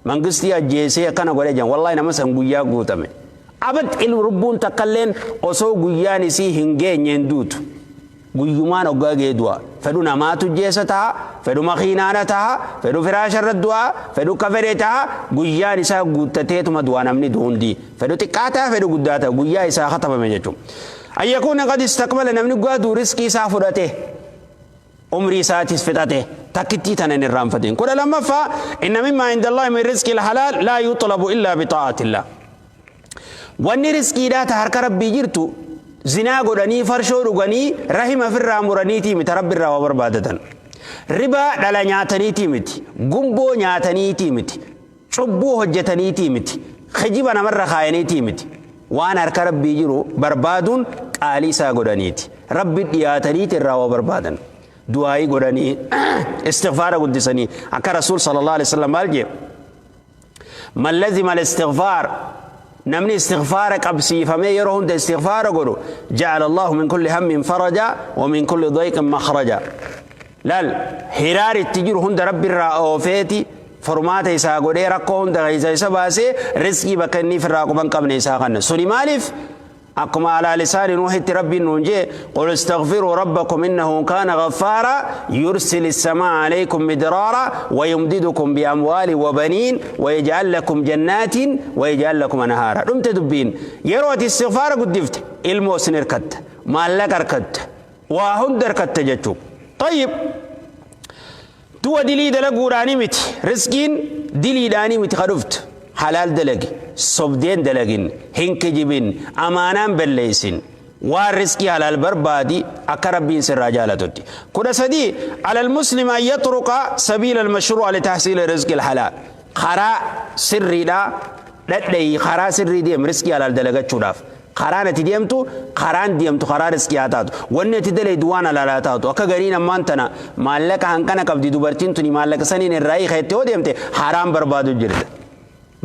Speaker 1: mangistii ajjeesee akkana godhe jan, wallahi nama san guyyaa guutame. Abad ilmu lubbuun takkalleen osoo guyyaan isii hin geenye hin duutu. Guyyumaan hoggaa ga'ee du'a. Fedhu namaatu jeessa taha, fedhu makiinaana taha, fedhu firaasha irra du'a, fedhu ka fedhe taha, guyyaan isaa guuttateetuma du'a namni du'u hundi. Fedhu xiqqaa taha, fedhu guddaa taha, guyyaa isaa katabame jechuudha. An yakuuna qad istakmala, namni guyyaa du'u riskii isaa fudhate, umrii isaatis fixate, takkittii tana hin irraanfatin. 12ffaa, inna mimmaa indallahi min rizqil halaal laa yuxlabu illaa bixaa'atillah. Wanni rizqiidhaa ta harka Rabbii jirtu zinaa godhanii, farshoo dhuganii, rahima ofirraa muraniitii miti Rabbi irraa waa barbaadatan. Ribaa dhala nyaataniitii miti, gumboo nyaataniitii miti, cubbuu hojjetaniitii miti, kijiba namarra kaayaniitii miti. Waan harka Rabbii jiru barbaaduun qaalii isaa godhaniiti. Rabbi dhiyaataniiti irraa waa barbaadan. Du'aayii godhanii, istighfaara guddisanii. Akka Rasuul sallallahu alaihi wasallam maal jee? Man lazima al-istighfaar, namni istighfaara qabsiifamee yeroo hunda istighfaara godhu, ja'ala Allahu min kulli hammin faraja wa min kulli dayqin makhraja. Laal, hiraar itti jiru hunda Rabbi irraa oofeeti furmaata isaa godhee rakkoo hunda keessa isa baasee rizqii bakka inni irraa quban qabne isaa kanna. Suni maaliif? Akkuma alaa lisaani Nuuhitti Rabbiin nuun jee, qul istaghfiruu rabbakum innahu kaana ghaffaaraa yursili samaa alaykum midraara wa yumdidukum bi amwaali wa baniin wa yaj'al lakum jannaatin wa yaj'al lakum anhaara. Dhumte dubbiin. Yeroo ati istighfaara guddifte ilmoo sin hirkatta, maallaqa harkatta, waa hunda harkatta jechuu. Tayyib. Du'a dilii dalaguudhaanii miti. Rizqiin diliidhaanii miti ka dhuftu. Halaal dalagi. Sobdeen dalagin. Hin kijibin. Amaanaan balleessin. Waan rizqii halaal barbaadi akka Rabbiin sirraa jaalatutti. 13, Alal muslimi an yaxruqa sabiila almashruu'a litahsiili rizqi alhalaal. Karaa sirriidhaa dhadhayi, karaa sirrii deem rizqii halaal dalagachuudhaaf. Karaan ati deemtu, karaan deemtu karaa rizqii haa taatu. Wanni ati dalaydu waan halaal haa taatu. Akka gariin ammaan tana maallaqa hanqana qabdi dubartiin tuni, maallaqa saniin irraa hiikeette yoo deemte haraam barbaadu jirta.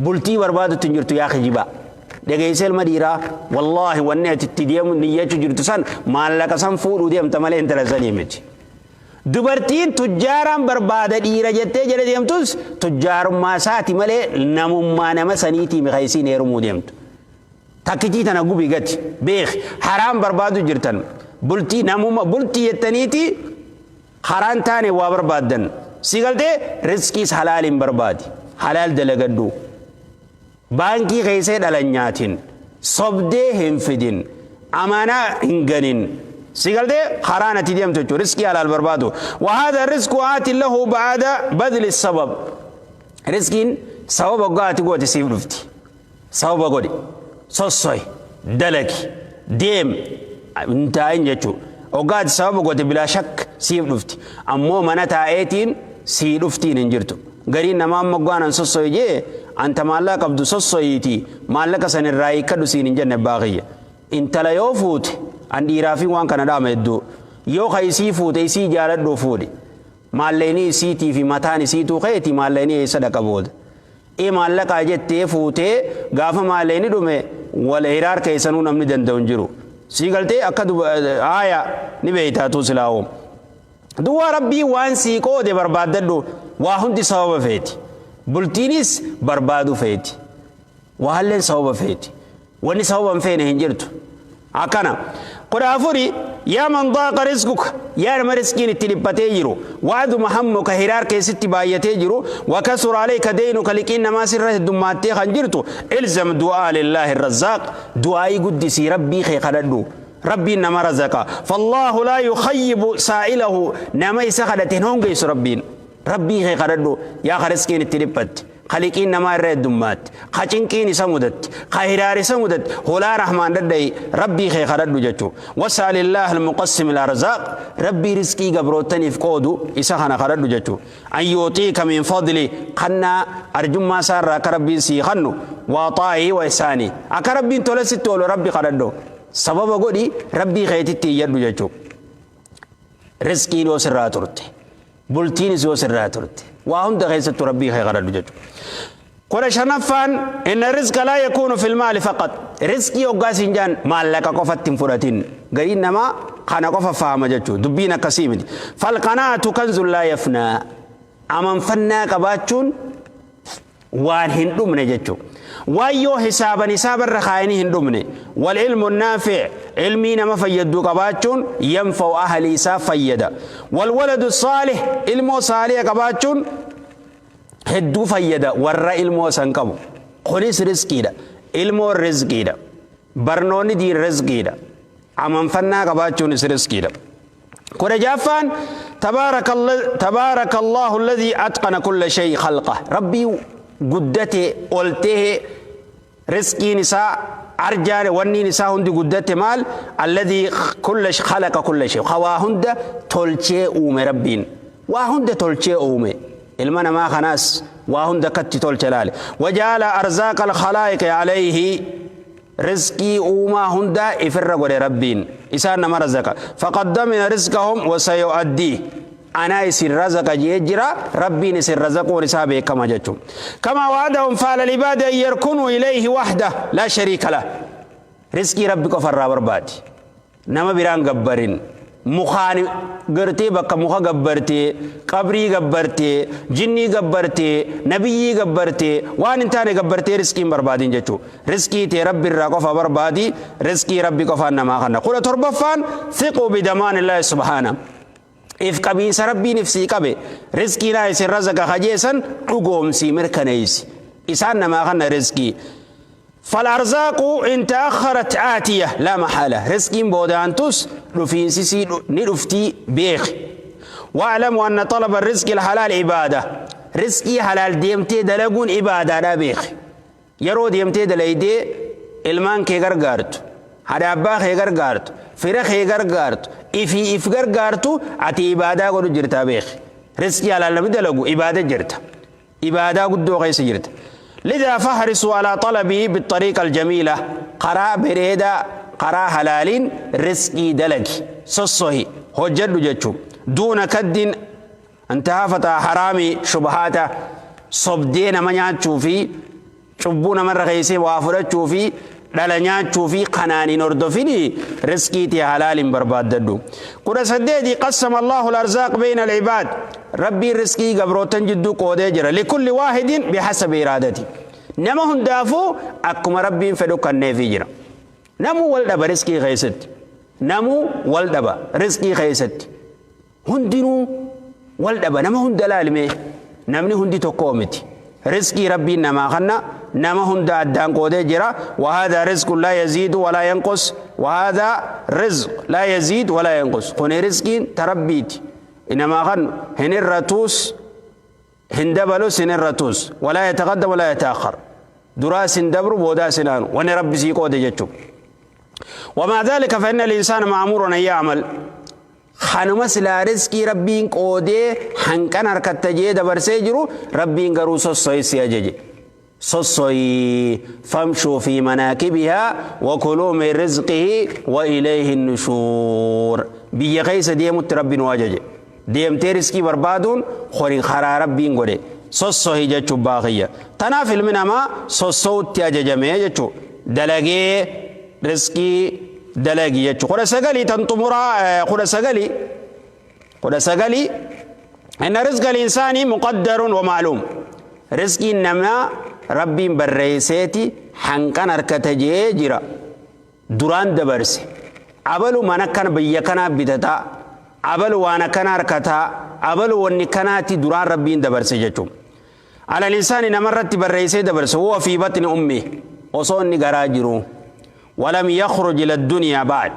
Speaker 1: Bultii barbaadutti hin jirtu yaa kijibaa. Dhageessee ilma dhiiraa, wallaahi wanni ati itti deemu niyyachuu jirtu san maallaqa san fuudhuu deemta malee intala sanii miti. Dubartiin tujjaaraan barbaada dhiira jettee jala deemtus tujjaarummaa isaati malee namummaa nama saniitii miti kan isiin heerumuu deemtu. Takkitii tana gubi gati beeki, haraam barbaadu jirtan. Bultii namuma bultii jettaniiti karaan taane waa barbaaddan. Si galtee rizqiis halaaliin barbaadi. Halaal dalagadhu. Baankii keessee dhala hin nyaatin. Sobdee hin fidin. Amaanaa hin ganin. Si galtee karaan ati deemtu jechuudha. Rizqii halaal barbaadu. Wahaadha rizqu aatin lahu ba'ada badli sabab. Rizqiin sababa hoggaa ati goote siif dhufti. Sababa godhi, sossohi, dalagi, deem, hin taa'in jechuu. Hoggaa ati sababa goote bilaa shakk siif dhufti. Ammoo mana taa'eetiin sii dhuftiin hin jirtu. Gariin namaa amma hoggaan an sossohi jee, anta maallaqa qabdu sossohiitii maallaqa san irraa hiikkadhu siin hin jenne abbaa kiyya. Intala yoo fuute, an dhiiraafin waan kana dhaama hedduu. Yoo ka isii fuute isii jaaladhuu fuudhi. Maallaqni isiitii fi mataan isiituu keeti, maallaqni eessa dhaqa booda? Ee maallaqaa jettee fuutee gaafa maallaqni dhume wal hiraar keessanuu namni danda'u hin jiru. Sii galtee akka haaya ni beeytaatuu silaa'u. Duwwaa Rabbii waan sii qoode barbaaddadhu, waa hundi sababa feeti. Bultiinis barbaadu feeti. Waalleen sababa feeti. Wanni sababa hin feene hin jirtu. Akkana. 14, Yaa man daaqa rizquka, yaa nama rizqiin itti dhiphatee jiru, wa'aduma hammuka, hiraar keessatti baay'atee jiru, wa kasura alayka deynuka, liqiin namaa sirra heddummaattee kan jirtu, ilzam du'aa lillaahi razzaaq, du'aa'ii guddisii Rabbii kee kadhadhu. Rabbiin nama razaqa. Fallaahu laa yukhayyibu saa'ilahu, nama isa kadhate hin hongeessu Rabbiin. Rabbii kee kadhadhu yaa ka rizqiin itti dhiphatte, ka liqiin namaa irra heddummaatte, ka cinqiin isa mudatte, ka hiraar isa mudatte, hulaa rahmaan dhadha'i Rabbii kee kadhadhu jechuu. Was'alillaah al-muqassim al-arzaaq, Rabbii rizqii gabroottaniif qoodu isa kana kadhadhu jechuu. An yu'xiika min fadli, kannaa arjummaa isaa irraa akka Rabbiin sii kannu, wa axaa'ihi wa ihsaanihi, akka Rabbiin tola sitti oolu Rabbi kadhadhu. Sababa godhi Rabbii keetitti iyyadhu jechuu. Rizqiin yoo sirraa turte, bultiinis yoo sirraa turte. Waa hunda keessattuu Rabbii kee kadhadhu jechuudha. 15ffaan inna rizqa laa yakuunu fil maali faqat. Rizqii hoggaa siin jaan maallaqa qofatti hin fudhatin. Gariin namaa kana qofa fahama jechuudha. Dubbiin akkasii miti. Falqanaatu kanzun laa yafnaa. Amanfannaa qabaachuun waan hin dhumne jechuudha. Waan yoo hisaaban hisaabarra kaayanii hin dhumne. Wal ilmu naafi' ilmii nama fayyaddu qabaachuun yanfa'u ahlii isaa fayyada. Wal waladu saalih ilmoo saaliha qabaachuun hedduu fayyada warra ilmoo san qabu. Kunis rizqiidha. Ilmoon rizqiidha. Barnoonni diin rizqiidha. Amanfannaa qabaachuunis rizqiidha. 16ffaan tabaaraka Allahu alladhii atqana kulla shay khalqa. Rabbii guddate ol ta'e rizqiin isaa arjaan wanniin isaa hundi guddate maal alladhii kulla khalaqa kulla shay waa hunda tolchee uume Rabbiin waa hunda tolchee uume ilma namaa kanaas waa hunda akkatti tolche laale wajaala arzaaqa alkhalaa'iqi alayhi rizqii uumaa hundaa ifirra godhe Rabbiin isaan nama razaqa faqad damina rizqahum wasayu'addii anaa isin razaqa jee jira Rabbiin isin razaquun isaa beekama jechuun kama wa'adahum faala libaadi an yarkunuu ilayhi wahda laa shariika lah rizqii Rabbi qofa irraa barbaadi nama biraan gabbarin mukaan gartee bakka muka gabbartee qabrii gabbartee jinnii gabbartee nabiyyii gabbartee waan hin taane gabbartee rizqii hin barbaadin jechuu rizqii tee Rabbi irraa qofa barbaadi rizqii Rabbi qofaan namaa kanna 17ffaan thiquu bidamaan illaahi subhaana if qabiinsa Rabbiin if sii qabe rizqii naa isin razaqa kajeesan dhugoomsii mirkaneeysi isaan namaa kanna rizqii فالأرزاق إن تأخرت آتية لا محالة رزقين بودانتوس رفينسيسي ندفتي بيخ واعلموا أن طلب الرزق الحلال عبادة رزقي حلال ديمتي دلقون عبادة لا بيخ يرو ديمتي دليدي ilmaan kee gargaartu haadha abbaa kee gargaartu fira kee gargaartu ifii if gargaartu ati ibaadaa godhu jirtaa beeki rizqii halaal namni dalagu ibaada jirta ibaadaa guddoo keessa jirta لذا فاحرصوا على طلبه بالطريقة الجميلة قراء بريدة قراء حلالين رزقي دلق سصهي هجد جتشو دون كد انتهافة حرامي شبهاته صبدين من في cubbuu namarra keessee waa fudhachuu fi dhala nyaachuu fi kanaan hin hordofini rizqii tee halaaliin barbaaddadhu. 18 qassama Allahu al-arzaaq bayna al-ibaad Rabbiin rizqii gabrootan jidduu qoodee jira likulli waahidin bihasabi iraadati nama hundaafuu akkuma Rabbiin fedhu kanneefii jira. Namuu wal dhaba rizqii keessatti namuu wal dhaba rizqii keessatti Hundinuu wal dhaba nama hunda laali mee namni hundi tokkoo miti rizqii rabbiin namaa kanna nama hunda addaan qoodee jira wahaadhaa rizqun laa yaziidu walaa yanqus wahaadhaa rizq laa yaziid walaa yanqus kuni rizqiin ta rabbiiti namaa kannu hin irratuus hin dabalus hin irratuus walaa yataqaddam walaa yataakhar duraas hin dabru boodaas hin aanu wani rabbi sii qoode jechuu wamaa dhaalika fa inna al-insaana ma'muurun an ya'mal Kanuma silaa rizqii Rabbiin qoodee hanqan harkatta jee dabarsee jiru Rabbiin garuu sosso'i si ajaje. Sosso'i famshuu fi manaakibihaa wa kuluu min rizqihi wa ilayhi nushuur. Biyya keessa deemutti Rabbi nu ajaje. Deemtee rizqii barbaaduun kuni karaa Rabbiin godhe. Sossohi jechuu abbaa kiyya. Tanaaf ilmi namaa sosso'utti ajajame jechuu. Dalagee rizqii dalagi jechu 19 tan xumuraa 19 19 inna rizqa al-insaani muqaddarun wa ma'luum rizqiin namaa rabbiin barreesseeti hanqan harkata jee jira duraan dabarse abalu mana kana biyya kanaa bitataa abalu waan akkana harkataa abalu wanni kanaati duraan rabbiin dabarse jechuun ala al-insaani namarratti barreessee dabarse huwa fi batni ummi osoo inni garaa jiruu Walam yakhruj ila duniyaa ba'd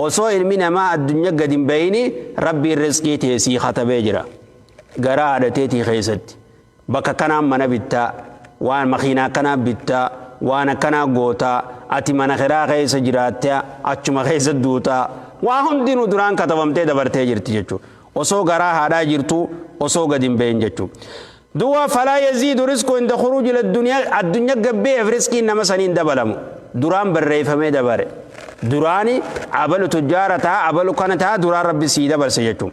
Speaker 1: osoo ilmi namaa addunya gad hin bayini Rabbiin rizqii tee sii katabee jira garaa haadha teetii keessatti bakka kanaan mana bittaa waan makiinaa akkanaa bittaa waan akkanaa gootaa ati mana kiraa keessa jiraattaa achuma keessa duutaa waa hundinuu duraan katabamtee dabartee jirti jechuudha osoo garaa haadhaa jirtuu osoo gad hin bayin jechuudha. Duwa falaa yaziidu rizqu inda khuruuji ila duniyaa addunya gabbeef rizqiin nama sanii hin dabalamu. Duraan barreeffamee dabare. Duraani abalu tujjaara ta'a abalu kana ta'a duraan rabbi sii dabarse jechuun.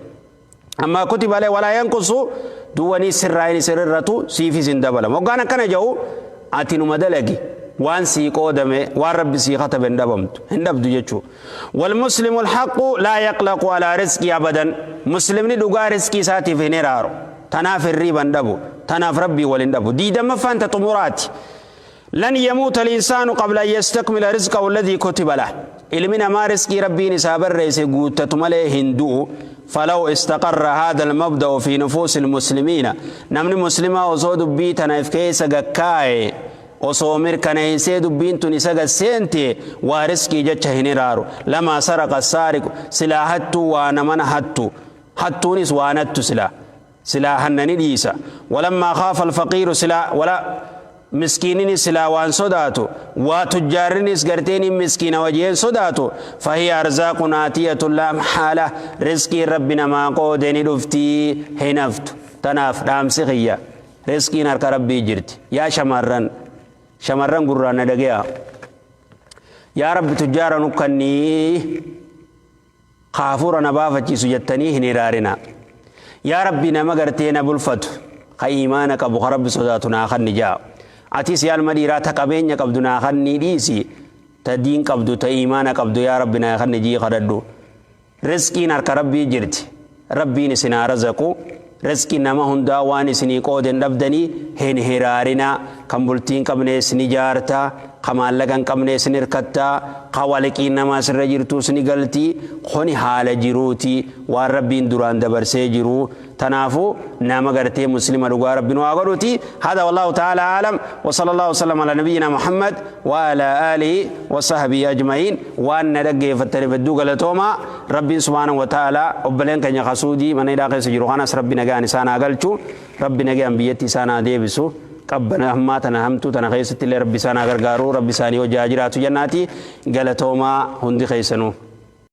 Speaker 1: Ammaa kutiba alayhi walaa yanqusu duwwanii sirraa hin sirrirratu siifis hin dabalamu. Hoggaan akkana jedhu ati numa dalagi waan sii qoodame waan rabbi sii katabe hin dhabamtu hin dhabdu jechuu. Walmuslimu alhaqu laa yaqlaqu alaa rizqii abadan muslimni dhugaa rizqii isaatiif hin hiraaru. Tanaaf hirriiba hin dhabu. Tanaaf rabbii wal hin dhabu. Diidammaffaan ta xumuraati. Lan yamuuta al-insaanu qabla an yastakmila rizqahu alladhii kutiba lah. Ilmi namaa rizqii Rabbiin isaa barreesse guuttatu malee hin du'u. Falaw istaqarra haadha al-mabda'u fi nufuusi al-muslimiina. Namni muslimaa osoo dubbii tana if keessa gad kaaye, osoo mirkaneessee dubbiin tun isa gad seente, waa rizqii jecha hin hiraaru. Lamaa saraqa as-saariqu, silaa hattuu waa namana hattu. Hattuunis waa nattu silaa. Silaa hanna ni dhiisa. Walammaa khaafa alfaqiiru silaa wala miskiininis silaa waan sodaatu waa tujjaarrinis gartee ni miskiina wajeen sodaatu fahiya arzaaqun aatiyatun laa mahaala rizqiin rabbi namaa qoode ni dhuftii hin haftu. Tanaaf dhaamsi kiyya rizqiin harka rabbii jirti. Yaa shamarran shamarran gurraan na dhage'a. Yaa rabbi tujjaara nu kannii. Ka hafuura na baafachiisu jettanii hin hiraarinaa. Yaa Rabbi nama gartee na bulfatu, ka iimaana qabu, ka Rabbi sodaatu naa kanni ja'a. Atis yaa ilma dhiiraa ta qabeenya qabdu naa kannii dhiisi, ta diin qabdu, ta iimaana qabdu yaa Rabbi naa kanni ji'i kadhadhu. Rizqiin harka Rabbii jirti. Rabbiin isin haa razaqu. Rizqii nama hundaa waan isinii qoode hin dhabdanii hin hiraarinaa. Kan bultii hin qabnees ni jaarta, ka maallaqa hin qabnees ni hirkatta, ka waliqiin namaa sirra jirtuus ni galti. Kuni haala jiruuti, waan Rabbiin duraan dabarsee jiru. Tanaafuu nama gartee muslima dhugaa Rabbi nu haa godhuuti. Hada wallahu ta'ala a'lam wa sallallahu wasallam ala nabiyyina Muhammad wa ala alihi wa sahbihi ajma'iin. Waan na dhaggeeffattaniif hedduu galatoomaa. Rabbiin subhaanahu wa ta'aalaa obboleen keenya ka Suudii mana hidhaa keessa jiru kanas Rabbi nagayaan isaan haa galchu. Rabbi nagayaan biyyatti isaan haa deebisu. Qabbana hammaa tana hamtuu tana keessatti illee Rabbi isaan haa gargaaru. Rabbi isaanii wajji haa jiraatu jennaati. Galatoomaa hundi keessanuu.